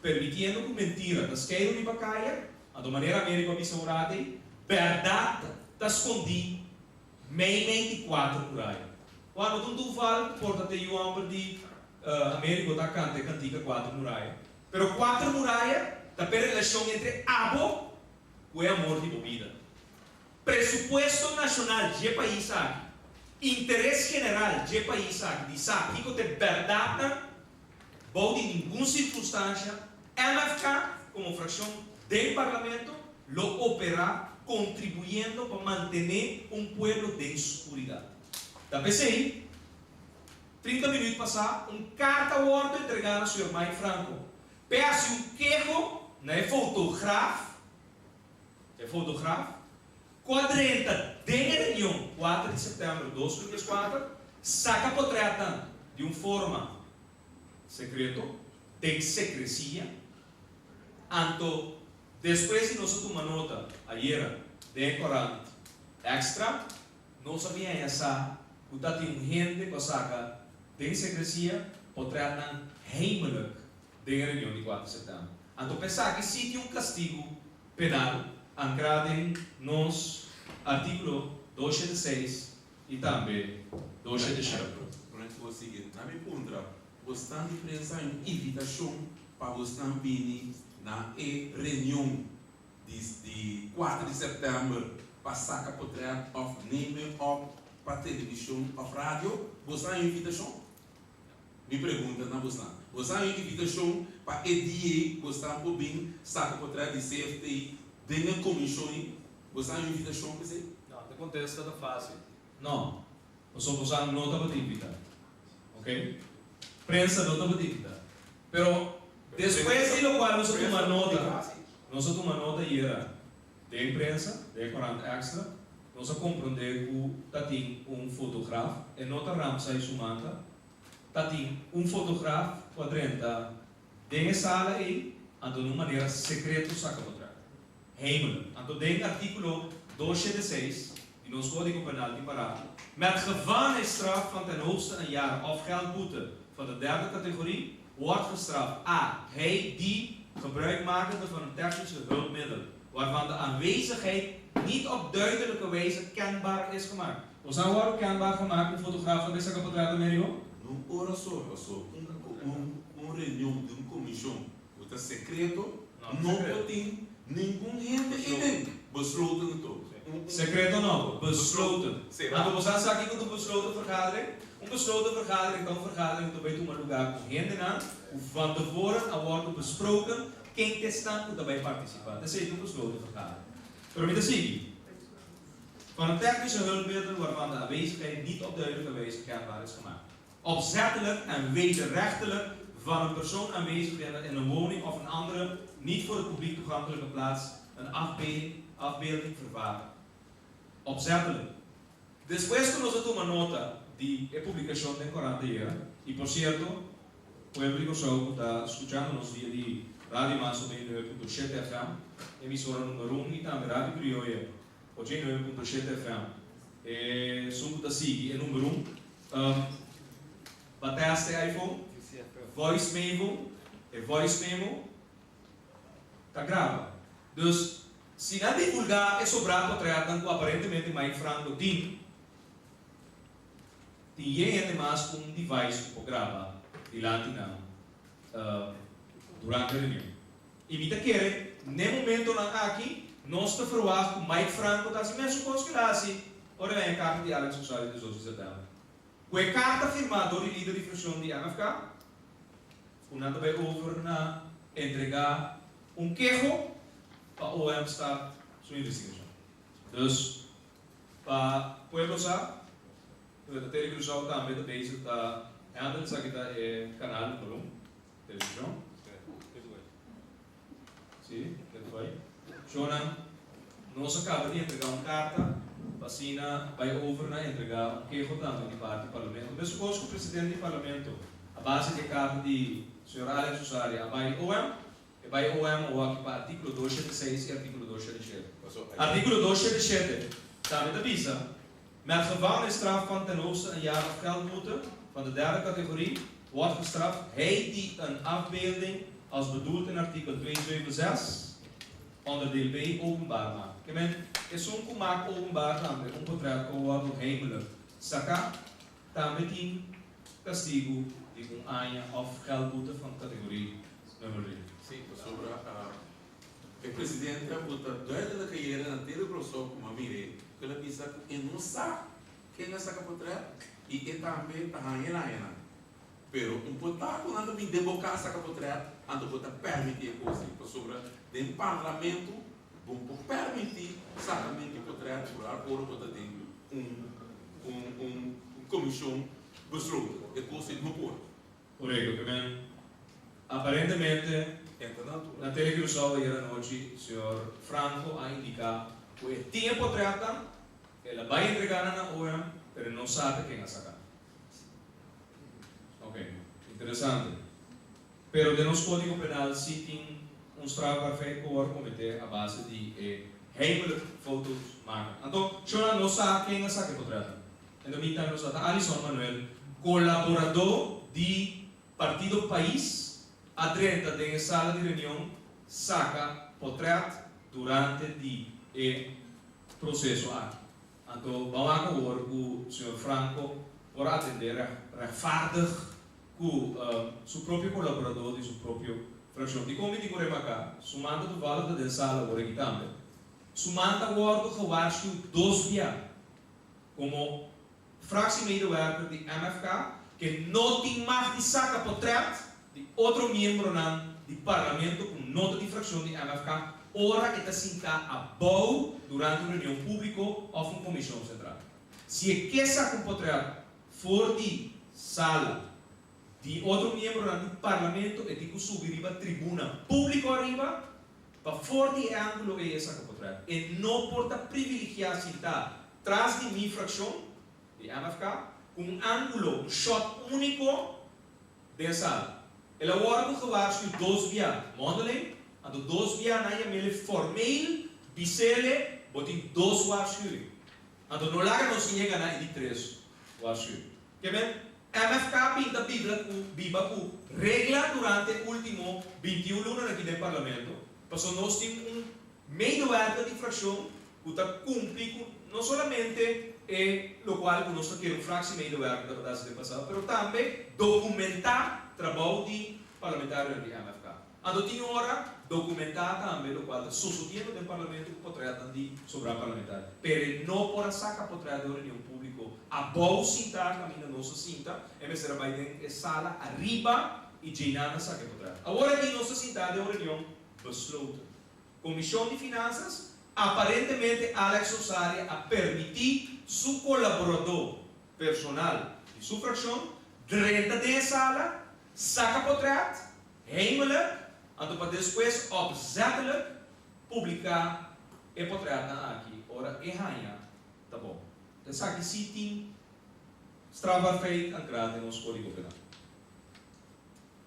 permitiendo ku mentira ta skeiru riba kaya, anto manera Américo a bisa un rato ei, bèrdat ta skondí meimei di kuater muraya. Wak, no ta un toeval ku por ta te yu hòmber di Américo ta kanta e kantika Kuater Muraya. Pero kuater muraya ta p'e relashon entre abo ku e amor di bo bida. Presupuesto nashonal dje pais aki, interes general dje pais aki di sa kiko ta e bèrdatnan, bou di ningun sirkunstansha MFK komo frakshon den Parlamento lo operá kontribuyendo pa mantené un pueblo den skuridat. Ta p'esei, 30 minüt pasá un karta wòrdu entregá na señor Mike Franco p'e hasi un keho na e fotograaf, E fotograaf, ku a drenta den e reunion 4 di sèptèmber 2014, saka potrètnan di un forma sekreto, den sekresia. Anto despues di nos a tuma nota ayera den e korant Extra, nos a bin haña sa ku ta tin un hende ku a saka den sekresia potrètnan heimelijk den e reunion di 4 di sèptèmber. Anto p'esaki si tin un kastigu penal ankrá den nos artíkulo 206 i tambe 207. Promé ku bo sigui, na mi puntra, bosnan di prensa hay un invitashon pa bosnan bini na e reunion di di 4 di sèptèmber pa saka potrèt òf neem op pa televishon òf radio? Bosnan hay un invitashon? Mi pregunta na bosnan, Boso a haña invitashon pa e dia ei bosnan por bin saka potrèt di CFT den e komishon ei? Boso a haña invitashon pa esei? No, e kontesta ta fásil, No, pasobra boso no tabata invitá. Oke? Prensa no tabata invitá. Pero despues di lokual nos a tuma nota, nos a tuma nota ayera den prensa, den e korant Extra, nos a komprondé ku ta tin un fotograf, e no ta Ramsay Sumanta, Ta tin un fotograaf cu a drenta den e sala ey, anto na un manera secreto saca potret. Heimelijk. Anto den articulo 206 di nos Codigo Penal tin pará, Met gevangenisstraf van ten hoogste een jaar of geldboete van de derde categorie wordt gestraft, a. Hij die, gebruikmakende van een technische hulpmiddel, waarvan de aanwezigheid niet op duidelijke wijze kenbaar is gemaakt. Nos a wòrdu kenbaar gemaakt un fotograaf ta bisa ku potrèt Amerigo? No ora so, paso un un un reunion di un komishon ku ta sekreto no por tin ningun hende ei den, besloten anto. Un un. Sekreto no, besloten. Sera. Anto bo sa sa kiko ta un besloten vergadering? Un besloten vergadering ta un vergadering ku ta bai tuma lugá ku hendenan ku van tevoren a wòrdu besproken ken ta esnan ku ta bai partisipá. Ta esei ta un besloten vergadering. Pero mi ta sigui. Van een technische hulpmiddel waarvan de aanwezigheid niet op duidelijke wijze kenbaar is gemaakt. Opzettelijk en wederrechtelijk van een persoon aanwezig in een woning of een andere niet voor het publiek toegankelijke plaats een afbeelding vervaardigt. Opzettelijk. Despues ku nos a tuma nota di e publikashon den korant ayera, i por sierto, pueblo di Kòrsou ku ta skuchando nos via di Radio Maso 99.7 FM, emisora number un, i tambe Radio Criolla 89.7 FM, esun ku ta sigui e number un, pa tèst e iPhone, Voice Memo, e Voice Memo ta graba. Dus, si nan divulgá e sobrá potrètnan ku aparentemente Mike Franco tin, tin yen hende mas ku un device ku por graba dilanti nan durante e reunion. I mi ta kere n'e momentonan aki nos ta ferwagt ku Mike Franco ta hasi mesun kos ku el a hasi ora el a haña karta di Alex Rosario 18 di sètèmber. Ku e karta firmá dor di lider di frakshon di MFK, ku nan ta bai over na entregá un keho pa OM start su investigashon. Dus, pa pueblo sa, ku ta Tele Curaçao tambe ta bezig ta handle esaki ta e kanal number un, televishon. Si, bai. Shownan, nos a kaba di entregá un karta pa asina bai over na entregá un keho tambe di parti Parlamento. Meskos ku presidente di Parlamento a base di e karta di señor Alex Rosaria a bai OM, e bai OM awor aki pa artíkulo 276 i artíkulo 277. Artíkulo 277 tambe ta bisa, Met gevangenisstraf van ten hoogste een jaar of geldboete van de derde categorie wordt gestraft hij die een afbeelding als bedoeld in artikel 276 onderdeel B openbaar maakt. Ke men, esun ku maak openbaar tambe un potret ku a wòrdu heimelijk saká, tambe tin kastigu di un aña òf geldboete van categorie nummer 3. Sí, pasobra e presidente a buta duidelijk ayera na Tele Curaçao ku m'a mir'é, ku el a bisa ku e no sa ken a saka potret i e tambe ta haña el añanan. Pero un por ta ku nan ta bin den bo kas saka potret, anto bo ta permití e kos ei, pasobra den parlamento bo por permití sakamento di potret foral ora bo ta den un un un komishon besloten. E kos ei no por. Korekto, ke men aparentemente na Tele Curaçao ayer anochi señor Franco a indiká ku e tin e potretnan, el a bai entregá nan na OM, pero e no sa ta ken a saka. Ok, interesante. Pero den nos Kódigo Penal sí tin un strafbaar feit ku wòrdu kometé a base di e heimelijk foto's maken. Anto, shownan no sa ken a saka e potretnan. En de meantime nos a ta Alison Manuel, kolaboradó di Partido Pais, a drenta den e sala di reunion saka potrèt durante di e proseso aki. Anto ban wak awor ku señor Franco por a atendé rechtvaardig ku su propio kolaboradó di su propio frakshon. Dikon mi tin ku remarká? Su man ta toevallig ta den sala awor aki tambe. Su man ta wòrdu gewaarschuwd dos bia. Komo fractiemedewerker di MFK ke no tin mag di saka potret di otro miembronan di parlamento ku no ta di frakshon di MFK ora e ta sintá abou durante un reunion públiko òf un komishon sentral. Si e ke saka un potret for di sala di otro miembronan di parlamento e tin ku subi riba tribuna públiko ariba Pa for di e ángulo ei e saka potrèt. E no por ta privilegiá sintá tras di mi frakshon, di MFK, ku un ángulo, un shòt úniko den e sala. El a wòrdu gewaarsku dos bia mondeling, anto dos bia nan yam'ele formeel, bis'ele, bo tin dos waarschuwing. Anto no laga nos yega na e di tres waarschuwing. Ke men, MFK pinta bibla ku biba ku regla durante ultimo 21 lunanan aki den Parlamento, pasobra nos tin un medewerker di frakshon ku ta kumpli ku no solamente e lokual ku nos ta kere un fractiemedewerker tabata hasi den pasado, pero tambe dokumentá trabou di parlamentarionan di MFK. Anto tin ora dokumentá tambe lokual ta sosodiendo den parlamento ku potrètnan di sobrá parlamentario. Pero e no por a saka potrèt den un reunion públiko abou sintá kaminda nos a sinta, e mester a bai den e sala ariba i djeinan a saka e potrèt. Awor aki nos ta sintá den un reunion besloten. Komishon di Finansas, aparentemente Alex Rosaria a permití su kolaboradó personal di su frakshon drenta den e sala. Saka potrèt, heimelijk, anto pa despues opzettelijk publiká e potrètnan aki ora e haña ta bon. Esaki sí tin strafbaar feit ankrá den nos Kódigo Penal.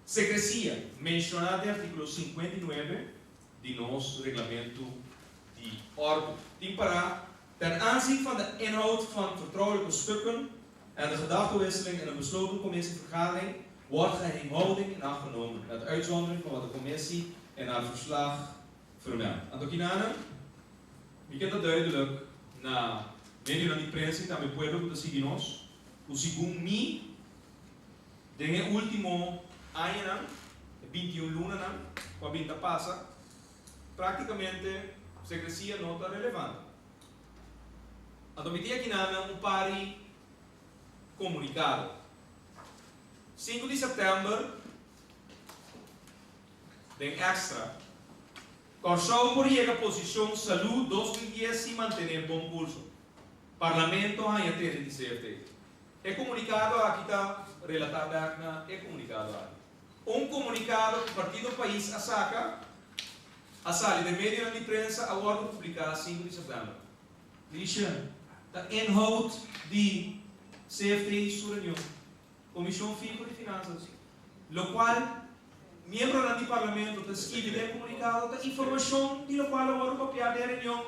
Sekresia, menshoná den artíkulo 59 di nos reglamentu di òrdu, tin pará, Ten aanzien van de inhoud van vertrouwelijke stukken en de gedachtewisseling in een besloten commissievergadering wordt geheimhouding in acht genomen, met uitzondering van wat de commissie in haar verslag vermeldt. Anto kinanan, mi ke ta duidelijk na medionan di prensa i tambe pueblo ku ta sigui nos, ku segun mi den e último añanan, e 21 lunanan ku a bin ta pasa, práktikamente sekresia no ta relevante. Anto mi tin akinanan un par di komunikado. 5 di sèptèmber den Extra, Kòrsou por yega posishon salú 2010 si mantené bon kurso. Parlamento haña tende di CFT. E komunikado aki ta relatá bèk na e komunikado aki. Un komunikado ku Partido Pais a saka a sali den medionan di prensa a wòrdu publiká 5 di sèptèmber. Lisha, ta inhoud di CFT su reunion, Komishon Fiho di Finansas, lokual miembronan di Parlamento ta skibi den e komunikado ta informashon di lokual a wòrdu papiá den e reunion.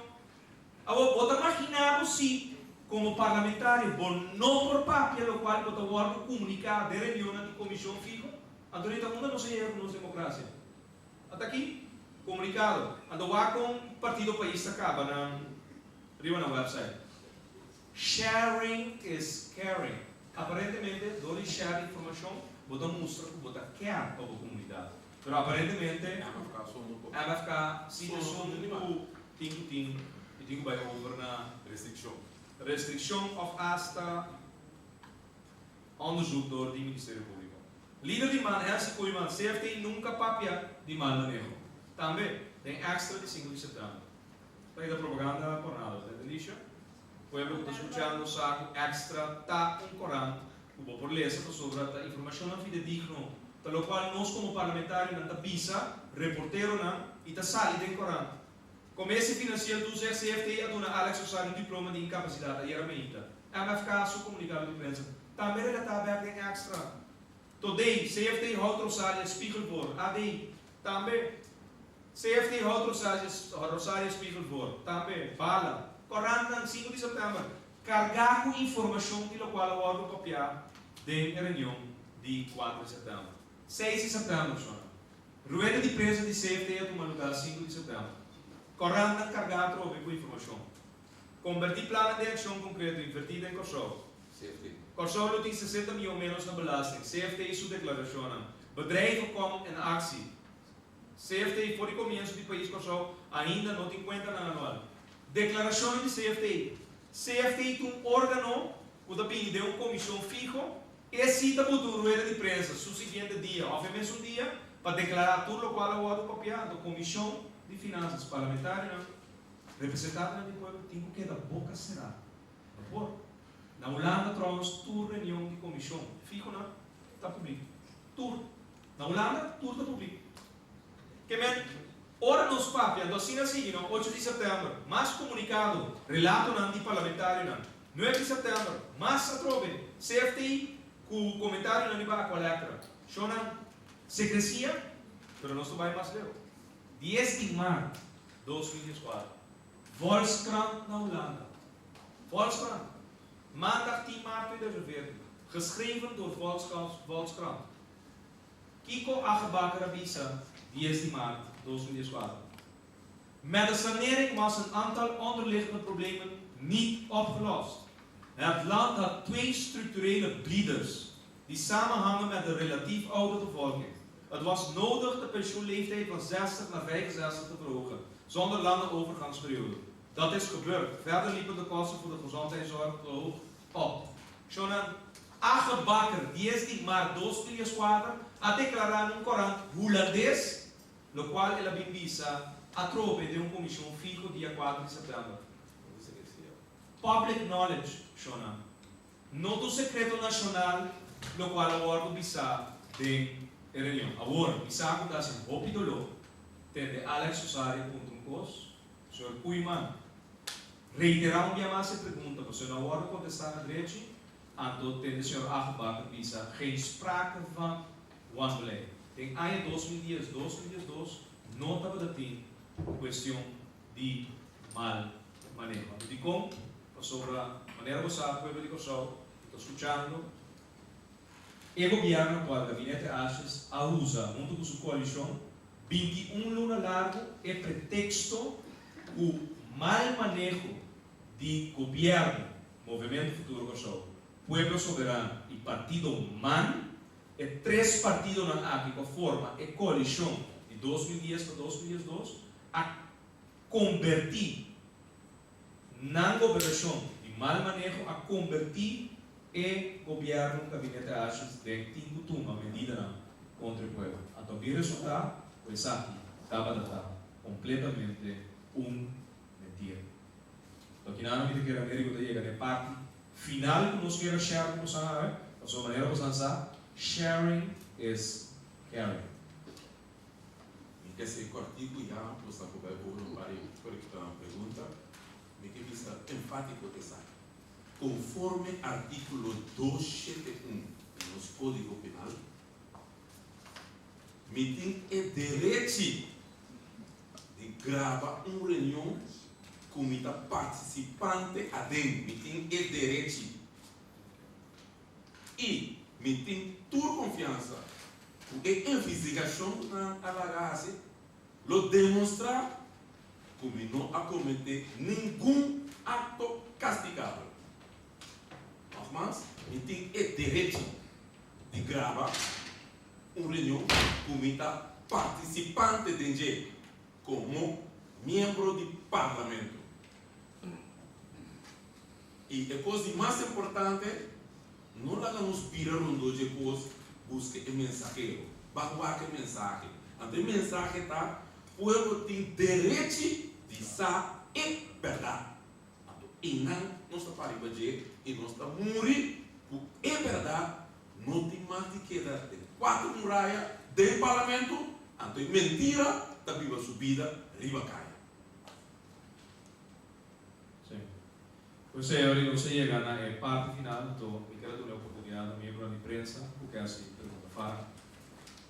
Awor, bo ta maginá bo si komo parlamentario bo no por papia lokual bo ta wòrdu komuniká den reunionnan di komishon fiho? Anto ta unda nos a yega ku nos demokrasia? Ata aki, komunikado. Anto wak kon Partido Pais ta kaba nan riba nan wèpsait. Sharing is caring. Aparentemente dor di share informashon bo ta mustra ku bo ta care pa bo komunidat. Pero aparentemente MFK si esun ku tin ku tin i tin ku bai over na Restrikshon. Restrikshon òf asta onderzoek dor di Ministerio Públiko. Lider di man Elsie Koeiman, CFT nunka papia di mal maneho. Tambe, den Extra di 5 di sèptèmber. Ta keda propaganda por nada, ta entendí? Pueblo ku ta skuchando sa ku Extra ta un korant ku bo por lesa pasobra ta informashonnan fidedigno, ta lokual nos komo parlamentarionan ta bisa reporteronan i ta sali den korant. Komesi Finansiel Toezicht, CFT, a duna Alex Rosario un diploma di inkapasidat ayera meinta. MFK su komunikado di prensa tambe relatá bèk den Extra. Today, CFT houdt Rosario spiegel voor. AD, tambe. CFT houdt Rosario spiegel voor. Tambe. Bala. Korantnan, 5 di sèptèmber. Kargá ku informashon di lokual a wòrdu papiá den e reunion di 4 di sèptèmber. 6 di sèptèmber, shona. Rueda di prensa di CFT a tuma lugá 5 di sèptèmber. Korantnan kargá atrobe ku informashon. Kombertí plannan den akshon konkreto, invertí den Kòrsou. CFT. Kòrsou lo tin 60 mion ménos na belasting, CFT su deklarashonnan. Bedrijven kom en actie. CFT for di komienso di pais Kòrsou ainda no tin kuentanan anual. Deklarashonnan di CFT. CFT ta un órgano ku ta bini den un komishon fiho. E si ta buta un rueda di prensa su siguiente dia òf e mesun dia pa deklará tur lokual a wòrdu papiá. Anto Komishon di Finansas, parlamentarionan, representantenan di pueblo tin ku keda boka será. No por. Na Hulanda trouwens tur reunion di komishon fihonan ta públiko. Tur. Na Hulanda tur ta públiko. Ke men, ora nos papia, anto asina sigui no, 8 di sèptèmber, mas komunikado, relatonan di parlamentarionan. 9 di sèptèmber, mas atrobe, CFT ku komentarionan riba Aqualectra. Shownan, sekresia, pero nos ta bai mas leu. 10 di mart 2014, Volkskrant na Hulanda. Volkskrant, maandag 10 maart 2014, geschreven door Volkskrant. Kiko Age Bakker a bisa 10 di maart 2014. Met de sanering was een aantal onderliggende problemen niet opgelost. Het land had twee structurele blieders die samenhangen met de relatief oude bevolking. Het was nodig de pensioenleeftijd van 60 naar 65 te verhogen, zonder lange overgangsperiode. Dat is gebeurd. Verder liepen de kosten voor de gezondheidszorg te hoog op. Shonan, Age Bakker, 10 di maart 2004, a deklará na un korant hulandes, lokual el a bin bisa atrobe den un komishon fiho dia 4 di sèptèmber. Public knowledge, shonan. No ta un sekreto nashonal lokual a wòrdu bisá den. E reunion. Awor, mi sa ku ta hasi hopi doló tende Alex Osario puntra un kos. Señor Koeiman, reiterá un bia mas e pregunta pasobra no a wòrdu kontestá na drechi, anto tende señor Agebakker bisa geen sprake van wanbeleid. Den aña 2010, 2012 no tabata tin kuestion di mal maneho. Anto dikon? Pasobra manera bo sa pueblo di Kòrsou ku ta skuchando, E gobièrnu aktual, Gabinete Asjes, a usa, huntu ku su koalishon, 21 luna largu e preteksto ku mal maneho di gobièrnu, Movementu Futuro Kòrsou, Pueblo Soberano i Partido man, e tres partidonan aki ku a forma e koalishon di 2010 pa 2012, a kombertí Nan gobernashon di mal maneho a kombertí e gobièrnu Gabinete Asjes den tin ku tuma medidanan kontra e pueblo. Anto a bin resultá ku esaki tabata ta kompletamente un mentira. Anto kinan mi ta kere Americo ta yega na e parti final ku nos kere share ku bosan awe, pasobra manera bosan sa, sharing is caring. Mi ke ser kòrtiku ya bo sa ku bai over un par di pregunta. Mi ke bisa enfátiko esaki. Konforme artíkulo 271 di nos Kódigo Penal, mi tin e derechi di graba un reunion ku mi ta partisipante aden. Mi tin e derechi. I mi tin tur konfiansa ku e investigashon ku nan a laga hasi lo demostrá ku mi no a kometé ningun akto kastigabel. Nogmals, mi tin e derechi di graba un reunion ku mi ta partisipante den dje komo miembro di Parlamento. I e kos di mas importante, no laga nos bira rondó dje kos buska e mensahero. Ban wak e mensahe. Anto e mensahe ta, pueblo tin derechi di sa e bèrdat. Anto einan nos ta para riba dje i nos ta muri ku e bèrdat no tin mas di keda den kuater muraya den parlamento, anto e mentira ta biba su bida riba kaya. Sí. Pues señor, y nos a yega na e parti final, anto mi ker a duna e oportunidad na miembronan di prensa cu ke haci pregunta. Farah,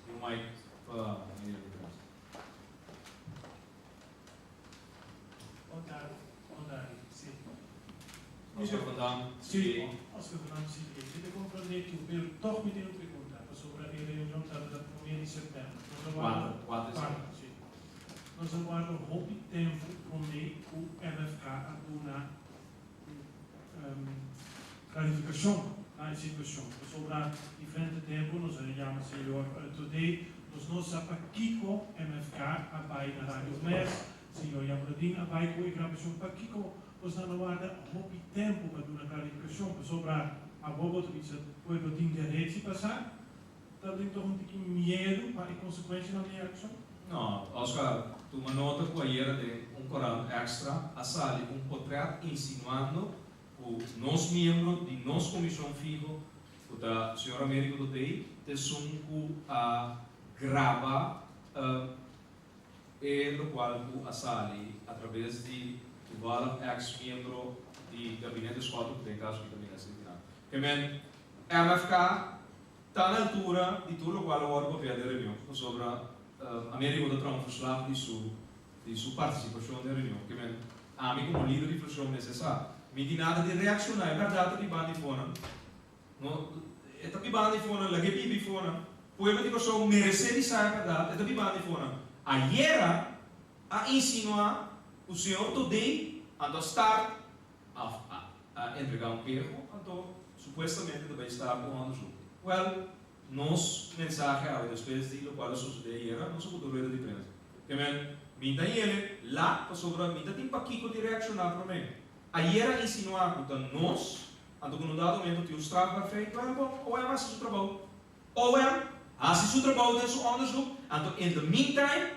tin un mic pa miembronan di prensa. Bon tardi, bon tardi, sí. Oscar van Dam, Sí, CDA. Oscar van Dam, CDA. Mi ta comprende tur, pero toch mi tin un pregunta, pasobra e reunion tabata prome di september. Nos a warda. Cuatro, cuatro di Cuatro, september. sí. Nos a warda hopi tempu promé ku MFK a duna un klarifikashon na e situashon, pasobra diferente tempu nos a yama señor Todé, nos no sa pakiko MFK a bai na Radio Mes, señor Jamrodin a bai ku e grabashon, pakiko nos nan a warda hopi tempu pa duna klarifikashon, pasobra awor bo ta bisa pueblo tin derechi pa sa. Ta den toch un tiki miedu pa e konsekuenshanan di e akshon? No, Oscar, tuma nota ku ayera den un korant Extra a sali un potrèt insinuando ku nos miembro di nos komishon fiho, ku ta señor Americo Dotey, t'esun ku a graba e lokual ku a sali atrabes di toevallig eks miembro di Gabinete Schotte ku den kaso aki ta minister di Finansa. Ke men MFK ta na altura di tur lokual a wòrdu papia den reunion, pasobra Americo ta traha un verslag di su di su partisipashon den reunion. Ke men ami komo lider di frakshon mester sa. Mi tin nada di reakshoná, e bèrdat ta biba di fonan. No, e ta biba di fonan, lag'é biba i fonan. Pueblo di Kòrsou meresé di sa e bèrdat, e ta biba di fonan. Ayera a insinuá ku señor Todey anto a start a a entregá un keho, anto supuestamente ta bai sta ku un onderzoek. Wèl, nos mensahe awe despues di lokual a sosodé ayera, nos a buta rueda di prensa. Ke men, mi ta yele lat pasobra mi ta tin pakiko di reakshoná promé. Ayera a insinuá ku ta nos, anto ku na un dado momento tin un strafbaar feit, wèl bon, OM hasi su trabou. OM hasi su trabou den su onderzoek, anto in the meantime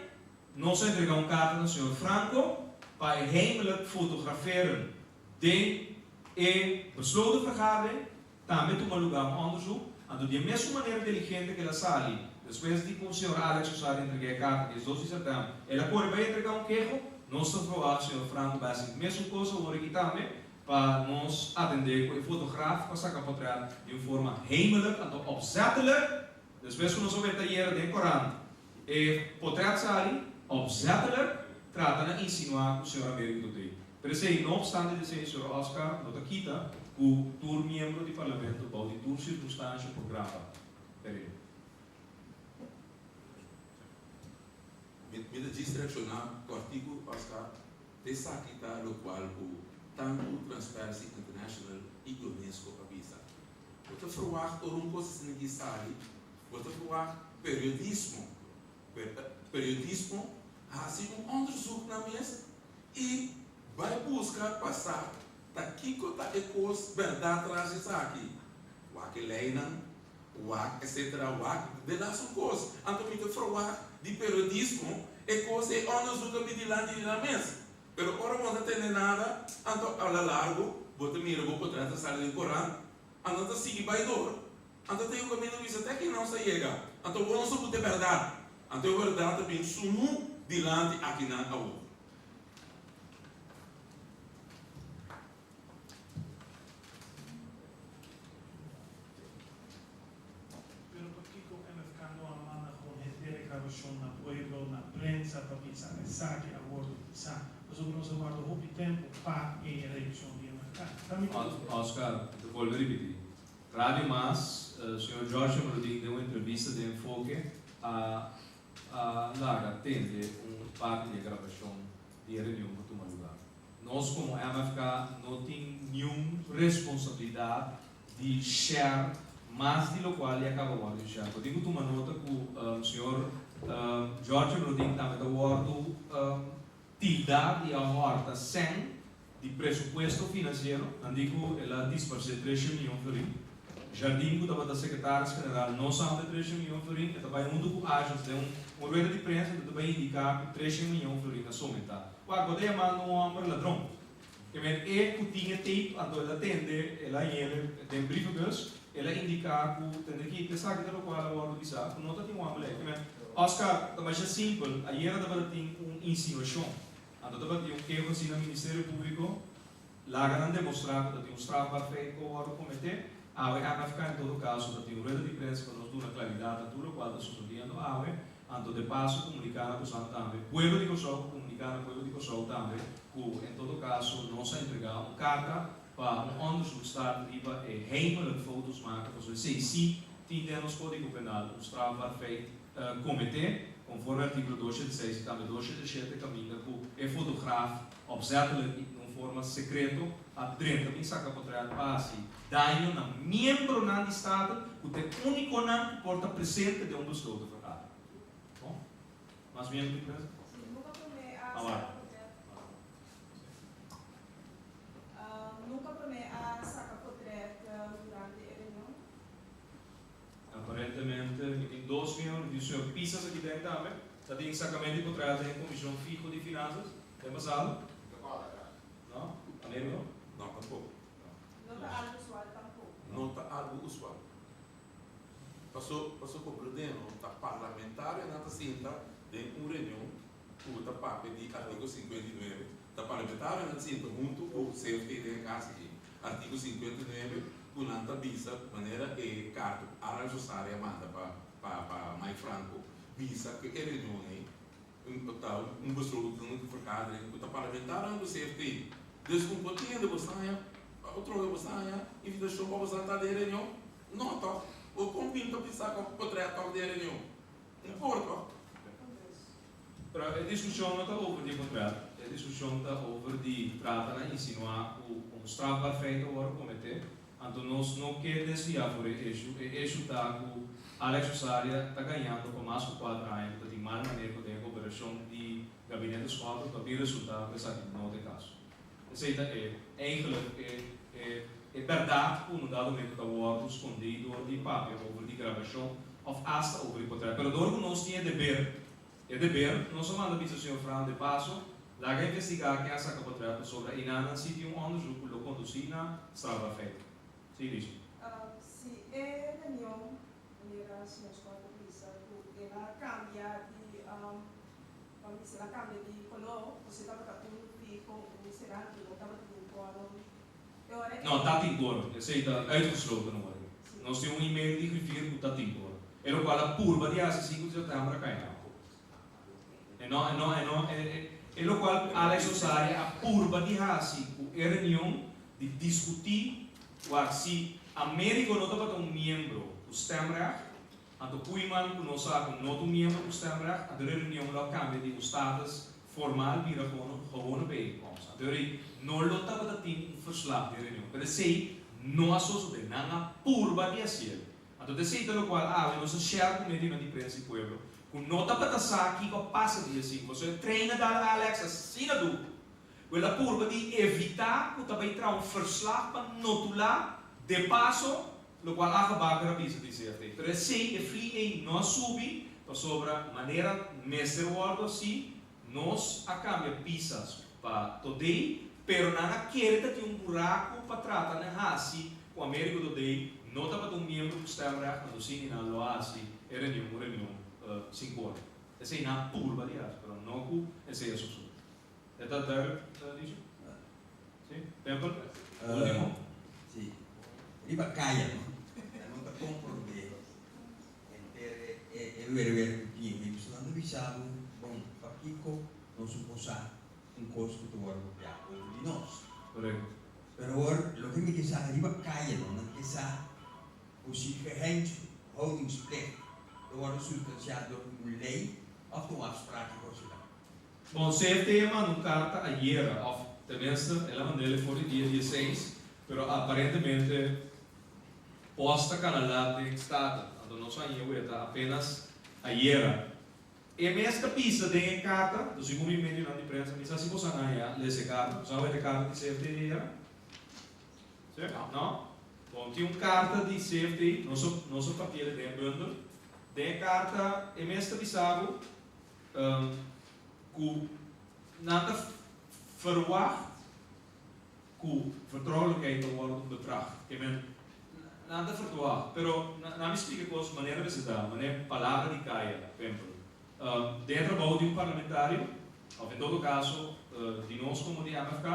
nos a entrega un karta na señor Franco pa e heimelijk fotograferen den e besloten vergadering tambe tuma lugar un onderzoek, anto di e mesun manera diligente ku el a sali. Despues di ku señor Alex Osaria entregá e karta 12 di sèptèmber, el a kore bai entregá un keho. Nos ta verwagt señor Franco bai hasi mesun kos awor aki tambe pa nos atendé ku e fotograaf ku a saka potrèt di un forma heimelijk anto opzettelijk. Despues ku nos a weta ayera den korant e potrèt sali, opzettelijk trata na insinuá ku señor Americo ta tei. Pero esei, no opstante di esei, señor Oscar no ta kita ku tur miembro di parlamento bou di tur sirkunstansha por graba e reunion. Mi ta djis reakshoná ku artíkulo Oscar, Esaki ta lokual ku tantu Transparency International i Unesco a bisa. Bo ta ferwagt ora un kos asina ki sali, bo ta ferwagt periodismo, periodismo hasi un onderzoek nan mes i bai buska pa sa ta kiko ta e kos bèrdat tras esaki. Wak e leinan, wak etcetera, wak de las un kos. Anto mi ta ferwagt di periodismo e kos e onderzoek a bin dilanti di nan mes. Pero ora bo no ta tende nada, anto a la largo bo ta mira bo potrèt ta sali den korant, anto ta sigui bai dor. Anto ta e un kaminda bisa te aki nos a yega, anto bo no sa ku ta e bèrdat. Anto e bèrdat ta bin sunú dilanti akinan awor. Pero pakiko MFK no a manda gewoon henter e grabashon na pueblo, na prensa pa bisa esaki a wordo bisa? Pasobra nos a warda hopi tempo pa e reaccion di MFK. Ta mi pregunta. Oscar, mi ta bolbe ripiti. Radio Mas, señor George Amaludin den un entrevista den Enfoke a a laga tende un parti di e grabashon di e reunion ku tuma lugar. Nos komo MFK no tin niun responsabilidat di share mas di lokual ya kaba wòrdu di share. Bo tin ku tuma nota ku señor George Brodin tambe ta wòrdu tilda di a hòrta sèn di presupuesto finansiero. Nan di ku el a disparsé tresha miyon florin. Jardim ku tabata sekretaris general no sa unda tresha miyon florin. E ta bai huntu ku Ajax den un rueda di prensa ta bai indiká ku tresha miyon florin a somentá. Wak, bo ta yamando un hòmber ladron. Ke men e ku tin e tape, anto el a tende, el a yele den brievenbus, el a indiká ku tende ki esaki ta lokual a wòrdu bisá, ku no ta tin un hòmber lei. Ke men, Oscar, ta masha simpel, ayera tabata tin un insinuashon, anto tabatin un keho asina Ministerio Públiko, laga nan demostrá ku ta tin un strafbaar feit ku a wòrdu kometé. Awe MFK en todo kaso ta tin un rueda di prensa pa nos duna klaridat na tur lokual ta sosodiendo awe. Anto de paso comunica na bosan tambe, pueblo di Corsou, comunica na pueblo di Corsou tambe cu en todo caso nos a entrega un carta pa un onderzoek start riba e heimelijk foto's maken pasobra esey si tin den nos codigo penal un strafbaar feit comete conforme articulo 206 y tambe 207 caminda cu e fotograaf opzettelijk y den un forma secreto a drenta bin saca potret pa haci daño na miembronan di Staten ku ta e únikonan ku por ta presente den un besloten vergadering. Bon? Mas miembro di prensa? Si, nunka promé a Ah, saka wak. potret. Nunka promé a saka potret durante e reunion. Aparentemente mi tin dos miembro, mi tin señor Pisas aki den tambe. Ta tin sakamento di potret den e Komishon Fiho di Finansas den pasado? No? Amerigo? No, tampoko. No ta algu usual tampoko. No ta algu usual. Paso paso komprendé no ta parlamentarionan ta sinta den un reunion ku ta papia di artíkulo 59. Ta parlamentarionan ta sinta huntu ku CFT den e kas aki. Artíkulo 59 ku nan ta bisa manera e karta ku Alan Rosario a manda pa pa pa Mike Franco bisa ku e reunion ei un ta un besloten vergadering ku ta parlamentarionan ku CFT. Dus un por tende bo saña Otro bo sa haña invitashon pa bo sa ta den reunion? No tòg. Bo kon bin ta bisa ku bo trae tòg den reunion? No por tòg. Pero e diskushon no ta over di kontrèt. E diskushon ta over di trata na insinuá ku un strafbaar feit a wòrdu kometé. Anto nos no ke desviá for e eshu. E eshu ta ku Alex Osaria ta gañando pa mas ku kuater aña ku ta tin mal maneho den e koperashon di Gabinete Schotten pa bin resultá ku esaki no ta e kaso. Esei ta e, eigenlijk, e, e, e bèrdat ku un dado momento ta wòrdu skondí dor di papia over di grabashon òf asta over di potrèt. Pero dor ku nos tin e deber, e deber, nos a manda bisa señor Fran de paso, laga investigá ken a saka potrèt pasobra einan nan si tin un òndersuk ku lo kondusí na strafbaar feit. Sí, Lisa. Si e reunion. Manera señor Scott a bisa ku el a kambia di, ban bisa el a kambia di koló, pasobra tabata un fiho, un será, no tabata tin quorum. E ora ei. No, ta tin quorum. Esei ta uitgesloten awor. Nos tin un email di griffier ku ta tin quorum. E lokual a purba di hasi sinku di sèptèmber a kai na. E no, e no, e no, e, e lokual ku Alex Osaria a purba di hasi ku e reunion di diskutí wak si Amerigo no tabata un miembro ku stemrecht, anto Koeiman ku nos sa ku no ta un miembro ku stemrecht, anto e reunion lo a kambia di un status formal bira gewoon gewone bijeenkomst. Anto e no lo tabata tin un verslag di e reunion. Pero esei no a sosodé. Nan a purba di hasiel. Anto ta esei ta lokual awe nos a share ku medionan di prensa i pueblo, ku no tabata sa kiko a pasa dia sinku, pasobra e trein a dal Alex asina duru, ku el a purba di evitá ku ta bai traha un verslag pa notulá de paso lokual Aage Bakker a bisa di CFT. Pero esei, e fli ei no a subi, pasobra manera mester wòrdu hasi, nos a kambia Pisas pa Todei, pero nan a kere ta tin un buraku pa trata na hasi ku Amerigo Todei no tabata un miembro ku stemrecht, anto sin di nan lo a hasi e reunion un reunion sin quorum. Esei nan a purba di hasi, pero no ku esei a sosode. E ta duidelijk, Liesje? Si? Tempel? Ultimo? Si. Riba kaya no, nan no ta komprondé henter e werwer ku tin. Mi nan ta bisa bo, bon, pakiko nos un por sa un kos ku ta wòrdu papiá over di nos? Korekto. Pero awor loke mi ke sa riba kaya no, nan ke sa ku si geheimhoudingsplicht ta wòrdu sustansiá dor di un lei òf ta un afspraak ku kos ta. Bon, CFT a manda un karta ayera, òf tenminste el a mand'el for di dia dieseis, pero aparentemente pòst ta kana lat den Staten, anto nos a haña weta apenas ayera. E mes ta bisa den e karta, dus segun mi medionan di prensa, mi sa si boso a haña lesa e karta, boso a weta e karta di CFT ayera? Si? No? Bon, tin un karta di CFT, nos a nos a papi'el den e bundel. Den e karta e mes ta bisa bo ku nan ta verwacht ku vertrouwelijkheid ta wòrdu betracht. Ke men, nan ta vertwacht, pero nan mi splika e kos manera mester ta, manera palabra di kaya, por ehempel. Den e trabou di un parlamentario, òf en todo kaso di nos komo di MFK,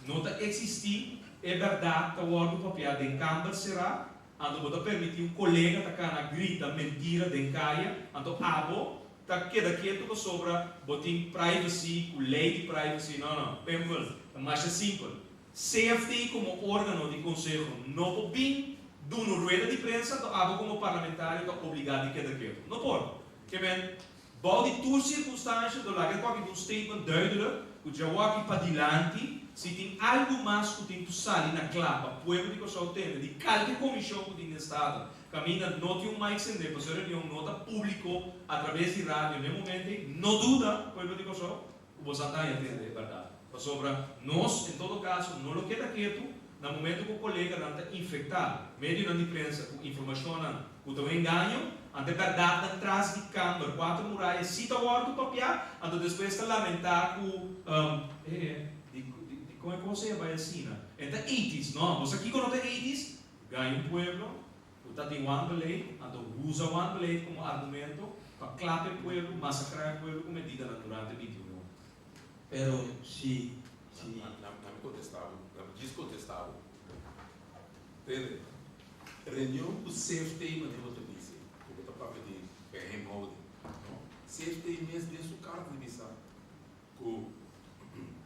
no ta eksistí e bèrdat ta wòrdu papiá den kamber será, anto bo ta permití un kolega ta kana grita mentira den kaya, anto abo ta keda ketu pasobra bo tin privacy ku lei di privacy, no no, Pempel, ta masha simpel. CFT komo organo di konseho no por bin duna un rueda di prensa anto abo komo parlamentario ta obligá di keda ketu. No por. Ke men, bou di tur sirkunstansha do laga koki un statement duidelijk ku djawoki padilanti si tin algu mas ku tin ku sali na kla pa pueblo di Kòrsou tende di kalke komishon ku tin den Staten Caminda no tin un mic sende pasobra e reunion no ta publico a traves di radio n'e momento ei, no duda, pueblo di Corsou, cu bo sa ta haña tende e berdad. Pasobra nos, en todo caso, no lo keda ketu na momento cu coleganan ta infecta medionan di prensa cu informacionnan cu ta un engaño, anto e berdadnan tras di camber, cuatro muraya si ta wordo papia, anto despues ta lamenta cu, eh, di, di, con e cos ei a bay asina? E ta eighties, no, bo sa kico no ta eighties? Gaña un pueblo ku ta tin wanbeleid, anto usa wanbeleid komo argumento pa klap e pueblo, masakrá e pueblo ku medidanan durante 21 ora. Pero si, si. Na mi kontestá bo, na mi djis kontestá bo. Tende, reunion ku CFT manera bo ta bisa, ku bo ta papia di geheimhouding, no? CFT mes den su karta di bisa ku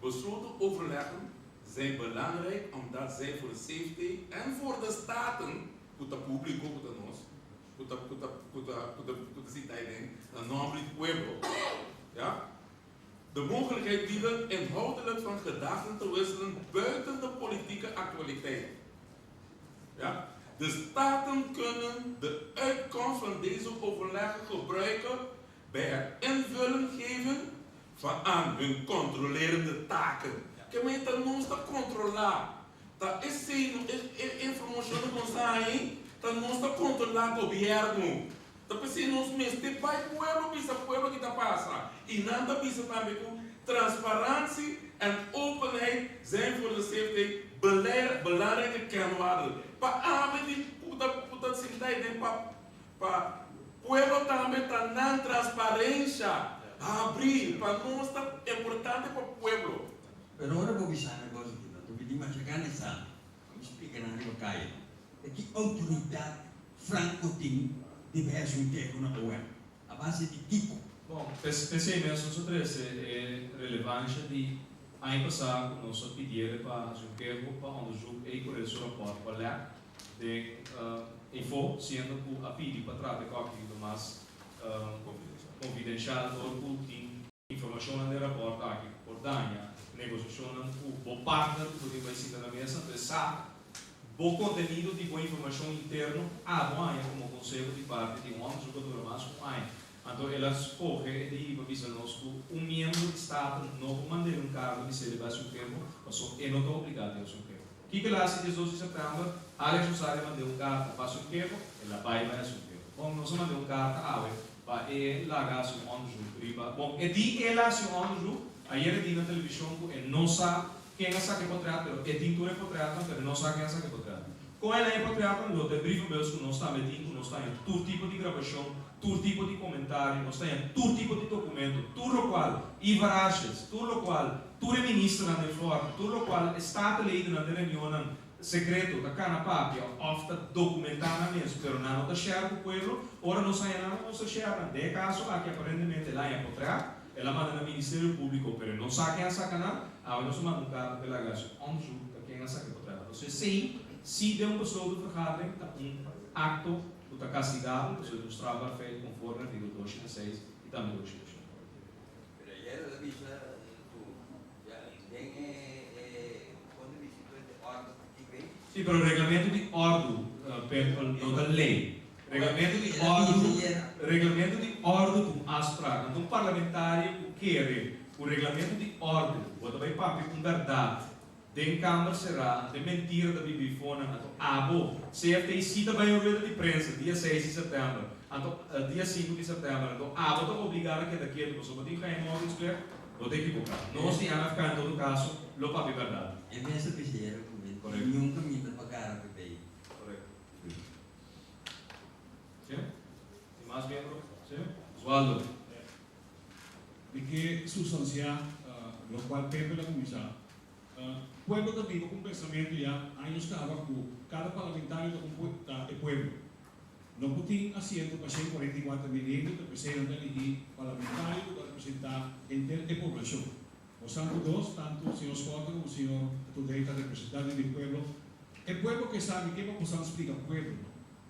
besloten overleggen zijn belangrijk omdat zij voor de CFT en voor de Staten, ku ta públiko, ku ta nos, ku ta ku ta ku ta ku ta ku ta sinta aiden na nòmber di pueblo, ya, de mogelijkheid bieden inhoudelijk van gedachten te wisselen buiten de politieke actualiteit. Ja, de Staten kunnen de uitkomst van deze overleggen gebruiken bij het invulling geven van aan hun controlerende taken. Ke men ta nos ta kontrolá, ta esei no e e informashon ku nos ta haña ta nos ta kontrolá gobièrnu. Ta p'esei nos mester bai pueblo bisa pueblo ki ta pasa. I nan ta bisa tambe ku transparantie en openheid zijn voor de CFT belangrijke kernwaarden. Pa ami di ku ta ku ta sinta ei den pa. Pa pueblo tambe ta nan transparencia habri pa nos ta importante pa pueblo. Pero ora bo bisa nan cos aki, nan ta pidi masha gana e sa, pa mi splica nan riba caya, ta ki autoridad Franco tin di bay haci un keho na OM? A base di kico? Bon, p'esei mes nos a trece e relevancia di aña pasa cu nos a pidiele pa haci un keho pa onderzoek ey cu su rapport cu a lek den info, siendo cu a pidi pa trata e coki lo mas confidencial dor cu tin informacionnan den rapport aki cu por daña negociacionnan cu bo partner cu bo tin bay sinta na mesa. Entonces sa bo contenido di bo informacion interno abo haña como conseho di parti di un onderzoek a dura mas cu un aña. Anto el a scoge e di pa bisa nos cu un miembro di Staten no por mand'é un carta bis'é riba su keho, paso e no ta obligá di haci un keho. Kiko el a haci 12 di september? Alex Rosario a mand'é un carta pa haci un keho, el a bay bay haci un keho. Bon, nos a mand'é un carta awe pa e laga haci un onderzoek riba. Bon, e di el a haci un onderzoek, ayer e di na television cu e no sa ken a saca e potret, pero e tin tur e potretnan, pero e no sa ken a saca e potret. Con el a e potretnan lo ta e brievenbus cu nos tambe tin, cu nos ta haña tur tipo di grabacion, tur tipo di comentario, nos ta haña tur tipo di documento, tur locual Ivar Asjes, tur locual tur e ministernan den Forte, tur locual e statenledennan den reunionnan secreto ta cana papia of ta documenta nan mes, pero nan no ta share cu pueblo. Ora nos haña nan, nos ta share nan. Den e caso aki aparentemente el a haña potret, el a manda na Ministerio Publico, pero e no sa ken a saca nan. Awe nos a manda un carta pa e laga haci onderzoek ta ken a saca e potret. Entonces esey si den un besloten vergadering ta un acto cu ta castigabel, pasobra ta un strafbaar feit conforme articulo 206 y tambe 207. Pero ayer el a bisa cu ya den e con ta bisa cu e ordo ta kico ey. Si, pero reglamento di ordo, Pempel, no ta ley. Reglamento di ordo, reglamento di ordo ta un afspraak. Anto un parlamentario cu kere cu reglamento di ordo bo ta bay papia un berdad den kamber será, anto e mentira ta biba ifonan, anto abo, CFT si ta bay un rueda di prensa dia 6 di september, anto dia 5 di september, anto abo ta obligá na keda ketu pasobra bo tin geheimhoudingsplicht, bo ta ekiboká. Nos di MFK en todo kaso lo papia bèrdat. E mes a bisa yera ku mi niun kaminda pa gara pa bay. Korekto. Sí? Tin mas miembro? Sí? Oswaldo. Di ke sustansiá lokual Pepe la kuminsá. Pueblo ta biba ku un pensamentu ya años kaba ku kada parlamentario ta un ta e pueblo. No por tin asiento pa 144 mil hende ta p'esei nan ta eligi parlamentario ku ta representá henter e poblashon. Bosantu dos, tantu señor Schotte komo señor Todey ta representante di pueblo. E pueblo ke sabi ke pa bosan splika pueblo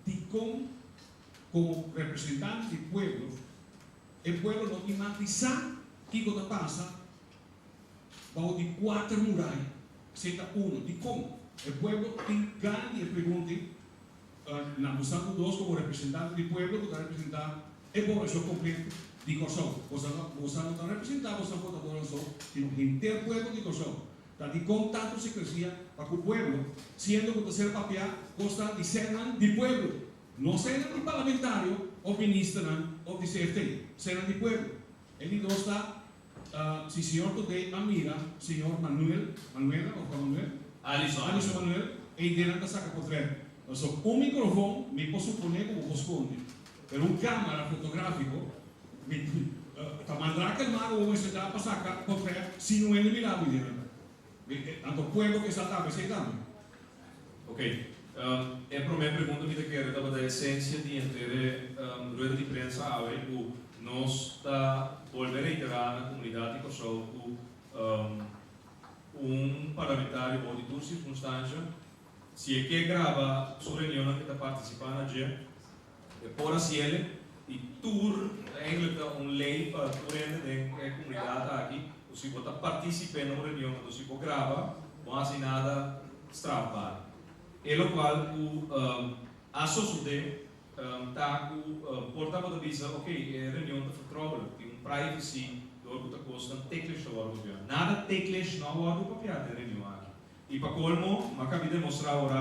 dikon komo representante di pueblo e pueblo no tin mag di sa kiko ta pasa Bou di kuater muraya, esei ta uno. Dikon? E pueblo tin gana di e pregunta ei. Na bosan ku dos komo representante di pueblo ku ta representá e poblashon kompleto di Kòrsou. Bosan no bosan no ta representá bosan votadónan so, sino henter pueblo di Kòrsou. Ta dikon tantu sekresia pa ku pueblo, siendo ku ta ser papiá kosnan di sènnan di pueblo, no sènnan di parlamentario òf ministernan òf di CFT, sènnan di pueblo. E di dos ta Si señor Todé a mira señor Manuel, Manuela of Juan Manuel? Alison. Alison Manuel, ei den nan ta saca potret. Paso un microfon mi por supone cu bo por sconde, pero un camara fotografico mi ta mandra kel mago bo mester ta pa saca potret si no hende mira bo ei den nan ta. Anto pueblo ke sa tapa esey tambe. Ok. E prome pregunta mi ta kere tabata esencia di henter e rueda di prensa awe cu nos ta bolbe reitera na comunidad di Corsou cu un parlamentario bou di tur circunstancia si e ke graba su reunionnan ke ta participa na dje e por haciele y tur eigenlijk ta un ley pa tur hende den e comunidad aki cu si bo ta participe na un reunion anto si bo graba bo haci nada strafbaar. E locual cu a sosode ta cu por tabata bisa ok e reunion ta vertrouwelijk, tin un privacy door cu ta cosnan teklish ta wordo papia. Nada teklish no a wordo papia den reunion aki. Y pa colmo m'a cabi demostra awor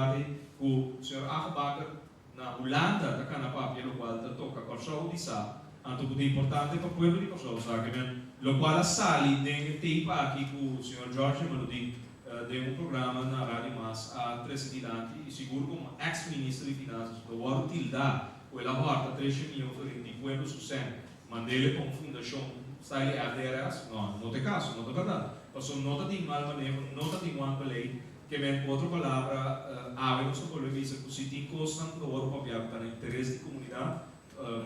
cu señor Agebakker na Hulanda ta cana papia locual ta toca Corsou di sa, anto cu ta importante pa pueblo di Corsou sa ke men locual a sali den e tape aki cu señor George Jamaludin den un programa na Radio Mas a trece dilanti y sigur como ex minister di Finanzas lo wordo tilda. ku el a hòrta treshe mion florin di pueblo su sèn, mand'é pa un fundashon style di FDRS? No, no ta e kaso, no ta bèrdat. Pasobra no ta tin mal maneho, no ta tin wanbeleid. Ke men ku otro palabra, awe nos ta bolbe bisa ku si tin kosnan ku ta wòrdu papiá ku ta na interes di komunidat,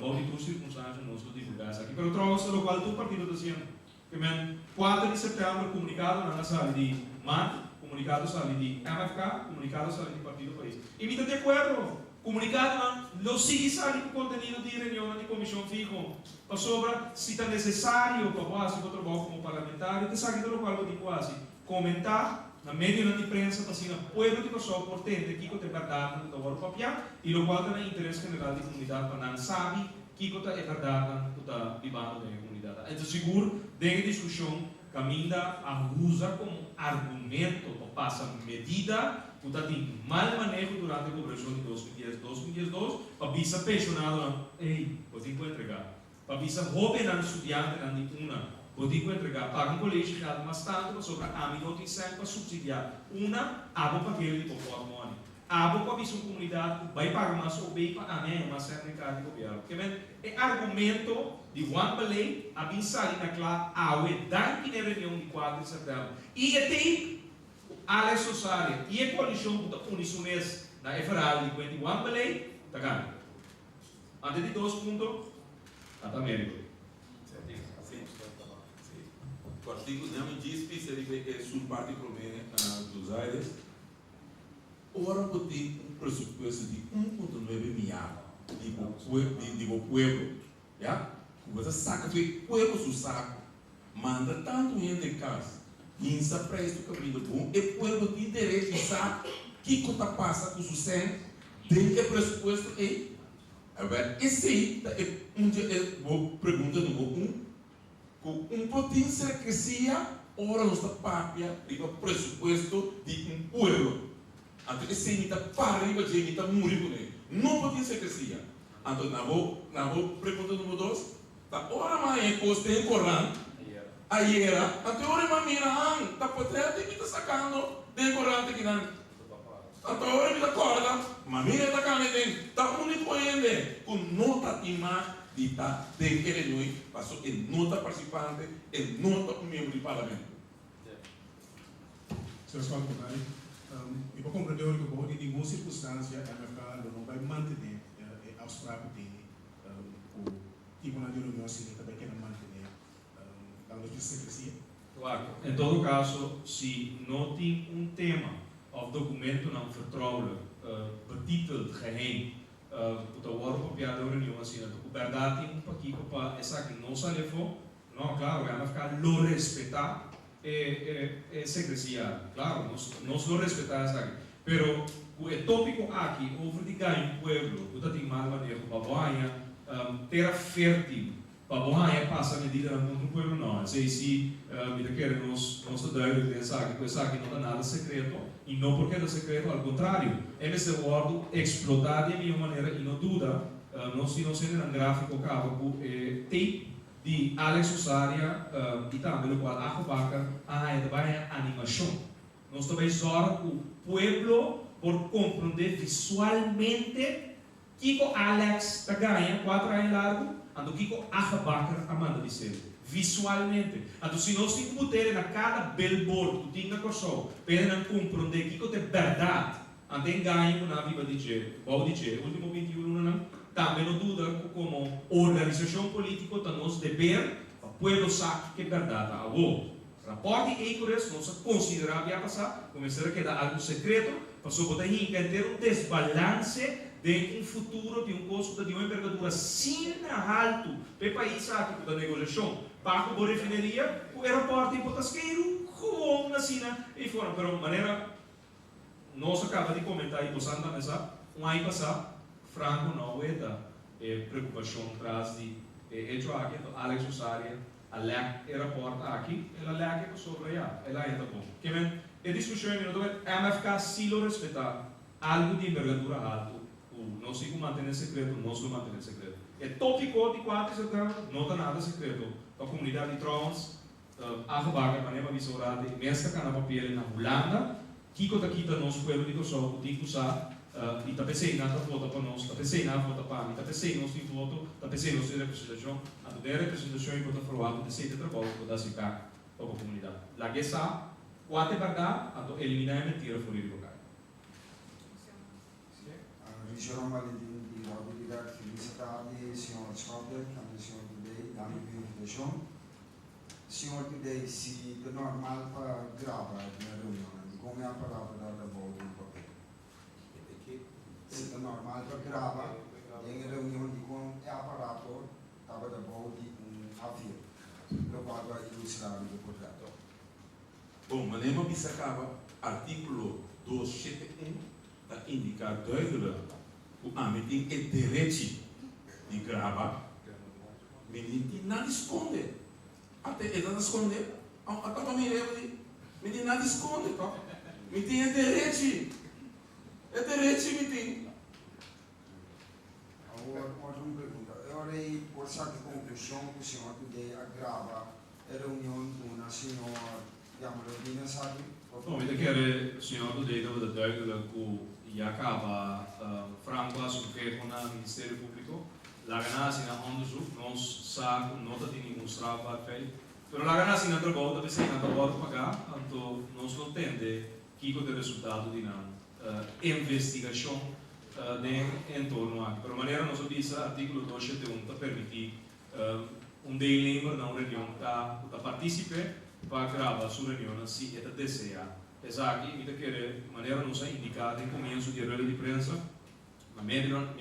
bou di tur sirkunstansha nos lo divulgá esaki. Pero trouwens ta lokual tur partido ta hasiendo. Ke men kuater di sèptèmber komunikadonan a sali di man, komunikado sali di MFK, komunikado sali di Partido Pais. I mi ta di akuerdo, komunikadonan lo sigui sali ku kontenido di reunionnan di komishon fiho. Pasobra si ta nesesario pa bo hasi bo trabou komo parlamentario, ta esaki ta lokual bo tin ku hasi, komentá na medionan di prensa pa asina pueblo di Kòrsou por tende kiko ta e bèrdatnan ku ta wòrdu papiá i lokual ta na interes general di komunidat pa nan sabi Kiko ta e bèrdatnan ku ta bibando den e komunidat? E ta sigur den e diskushon kaminda a usa komo argumento pa pasa medida ku ta tin mal maneho durante e gobernashon di 2010, 2012 pa bisa penshonadonan, ey, bo tin ku entregá. Pa bisa hóbennan studiantenan di una, bo tin ku entregá. Paga un kolegiegeld mas tantu pasobra ami no tin sèn pa supsidiá una, abo pag'é di bo pòtmòni. Abo ku a bisa un komunidat ku bai paga mas OB pa ami haña mas sèn den kara di gobièrnu. Ke men e argumento di Juan Beley a bin sali na kla awe danki na e reunion di kuater di sèptèmber. I e tape ku Alex Rosaria i e koalishon ku ta uni su mes na e verhaal di kuenti Juan Beley ta gana. Ante di dos punto a ta Américo. Sí, sí. Kòrtiku, mi djis bisa riba esun parti promé, Dos Aires. Ora bo tin un presupuesto di 1.9 miar di bo di bo pueblo, ya, ku bo ta saka for e pueblo su saku, manda tantu hende kas, hinsa preis tur kaminda bon, e pueblo tin derecho di sa kiko ta pasa ku su sèn den e presupuesto ei. Awor esei ta e un dje e bo pregunta number un, Ku un por tin sekresia ora nos ta papia riba presupuesto di un pueblo. Anto esei mi ta para riba dje, mi ta muri kuné. No por tin sekresia. Anto na bo na bo pregunta number dos, ta ora mi a haña e kos den korant ayera, anto e ora mi a mira han, ta potrèt di mi ta sakando den korant akinan. Anto e ora mi ta kòrda, ma mira e ta kami den, ta úniko hende ku no ta tin mag di ta den e reunion paso e no ta partisipante, e no ta un miembro di parlamento. Señor Scott Kontari, mi por komprendé ora ku bou di ningun sirkunstansia MFK lo no bai mantené e afspraak ku tene ku tiponan di reunion asina ta bai keda mantené laga nos bisa sekresia. Wak, en todo kaso si no tin un tema òf dokumentonan vertrouwelijk, betiteld geheim, ku ta wòrdu papiá den un reunion asina, ta ku bèrdat tin un pakiko pa esaki no sali afó? No, klaro, MFK lo respetá e sekresia aki. Klaro, nos nos lo respetá esaki. Pero ku e tópiko aki over di gaña un pueblo ku ta tin mal maneho pa bo haña tera fértil Pa bo haña pasa medidanan kontra un pueblo? No, esei si mi ta kere nos nos ta duidelijk den esaki ku esaki no ta nada sekreto i no por keda sekreto, al kontrario e mester wòrdu eksplotá di e mihó manera i no duda nos tin nos hendenan grafiko kaba ku e tape di Alex Osaria i tambe lokual Ago Bakker a haña ta bai haña animashon. Nos ta bai zòrg ku pueblo por komprondé visualmente Kiko Alex ta gaña kuater aña largu? Anto kiko Aja Bakker a manda bis'el? Visualmente. Anto si nos tin ku butere na kada billboard ku tin na Kòrsou pa hende nan komprondé kiko ta e bèrdat, anto e engaño ku nan a biba di dje, bou di dje, e último 21 lunanan, tambe no duda ku komo organisashon polítiko ta nos deber pa pueblo sa kiko e bèrdat ta awor. Rapòrt di Ecorus nos a konsiderá bia pasá ku mester a keda algu sekreto, pasobra bo ta hinka henter un desbalanse den un futuro di un kos ku ta di un envergadura asina haltu pa e pais aki ku ta negosiashon pa ku bo refineria ku e rapòrt ei bo ta skeiru gewoon asina ei fora. Pero manera nos a kaba di komentá i bosan tambe sa, un aña pasá Franco no a weta e preokupashon tras di e hecho aki, anto Alex Osaria A lek e raport aki, el a lek e pasobra ya, el a heta bon. Ke men, e diskushon e minuto bet MFK si lo respeta algu di enbergadura haltu ku nos tin ku mantene sekreto, nos lo mantene sekreto. E topiko di kuater sèptèmber no ta nada sekreto pa komunidat di trouwens Agebakker manera mi a bisa un rato e mes ta kana papiel na Hulanda, kiko ta kita nos pueblo di Kòrsou ku tin ku sa. I ta p'esei nan ta vota pa nos, ta p'esei nan a vota pa mi, ta p'esei nos tin voto, ta p'esei nos tin representashon. Anto den e representashon ei bo ta ferwagt ku esei ta e trabou ku bo ta hasi bèk pa bo komunidat. Laga e sa kua ta e bèrdat, anto eliminá e mentira for di riba kai. Richard Valentin di Radio Direct, Felis tardi señor Schotte, tambe señor Today, danki pa e invitacion. Señor Today, si ta normal pa graba den reunionnan, dikon e aparato ta ta bou di un papel? Si ta normal pa graba den e reunion, dikon e aparato tabata bou di un A4, lokual bo a ilustrá riba e portret? Bon, manera mi a bisa kaba, artíkulo 271 ta indiká duidelijk ku ami tin e derechi di graba. Mi ni tin nada di skonde. Ate e ta ta skonde? Ata pa mi reba di, mi tin nada di skonde tòg? Mi tin e derechi. E derechi mi tin. Awor, otro un pregunta. E ora ei por saka e konklushon ku señor Today a graba e reunion duna señor Jamaloodin esaki? No, mi ta kere señor Today tabata duidelijk ku ya kaba Franco a hasi un keho na Ministerio Públiko. Laga nan hasi nan onderzoek. Nos sa ku no ta tin ningun strafbaar feit. Pero laga nan hasi nan trabou, ta p'esei nan ta wòrdu pagá, anto nos lo tende kiko ta e resultado di nan investigashon den e entorno aki. Pero manera nos a bisa, artíkulo 271 ta permití un deelnemer na un reunion ta ku ta partísipe pa graba su reunionnan si e ta deseá esaki. Mi ta kere manera nos a indiká den komienso di e rueda di prensa, na medionan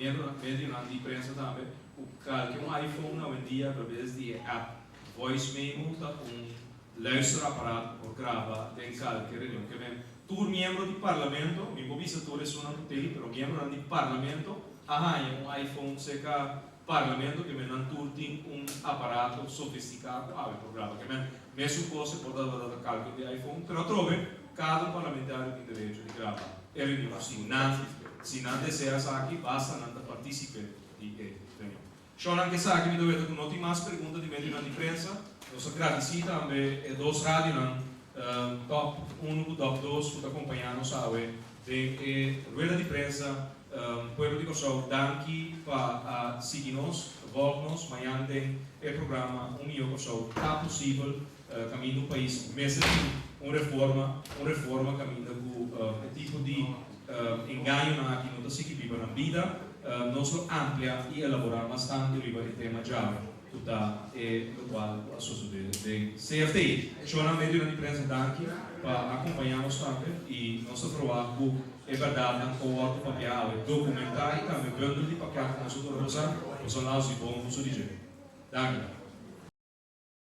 di prensa tambe, ku kalke un iPhone awendia atraves di e app Voice Memo ta un luisterapparaat ku por graba den kalke reunion. Ke men tur miembro di parlamento, mi por bisa tur esunnan ku tei, pero miembronan di parlamento a haña un iPhone serka parlamento, ke men nan tur tin un aparato sofistiká ku awe por graba. Ke men mesun kos e por tabata kalke un di iPhone, pero atrobe kada un parlamentario tin derecho di graba e reunion si nan si nan desea esaki, basta nan ta partisipe di e reunion. Shonnan ke sa aki mi ta weta ku no tin mas pregunta di medionan di prensa. Nos ta gradisí tambe e dos radionan Top Uno ku Top Dos ku ta kompañá nos awe den e rueda di prensa. Pueblo di Kòrsou danki pa a sigui nos, vòlg nos mañan den e programa Un Mihó Kòrsou Ta Posibel kaminda un pais mester tin un reforma, un reforma kaminda ku e tipo di engañonan aki no ta sigui biba nan bida. Nos lo amplia i elaborá mas tantu riba e tema djawe ku ta e lokual ku a sosodé den CFT. Shownan medionan di prensa danki pa akompañá nos tambe i nos ta proba ku e bèrdatnan ku a wòrdu papiá awe dokumentá i tambe bundel di pakèt ku nos a duna boso, boso a laus di bon uso di dje. Danki.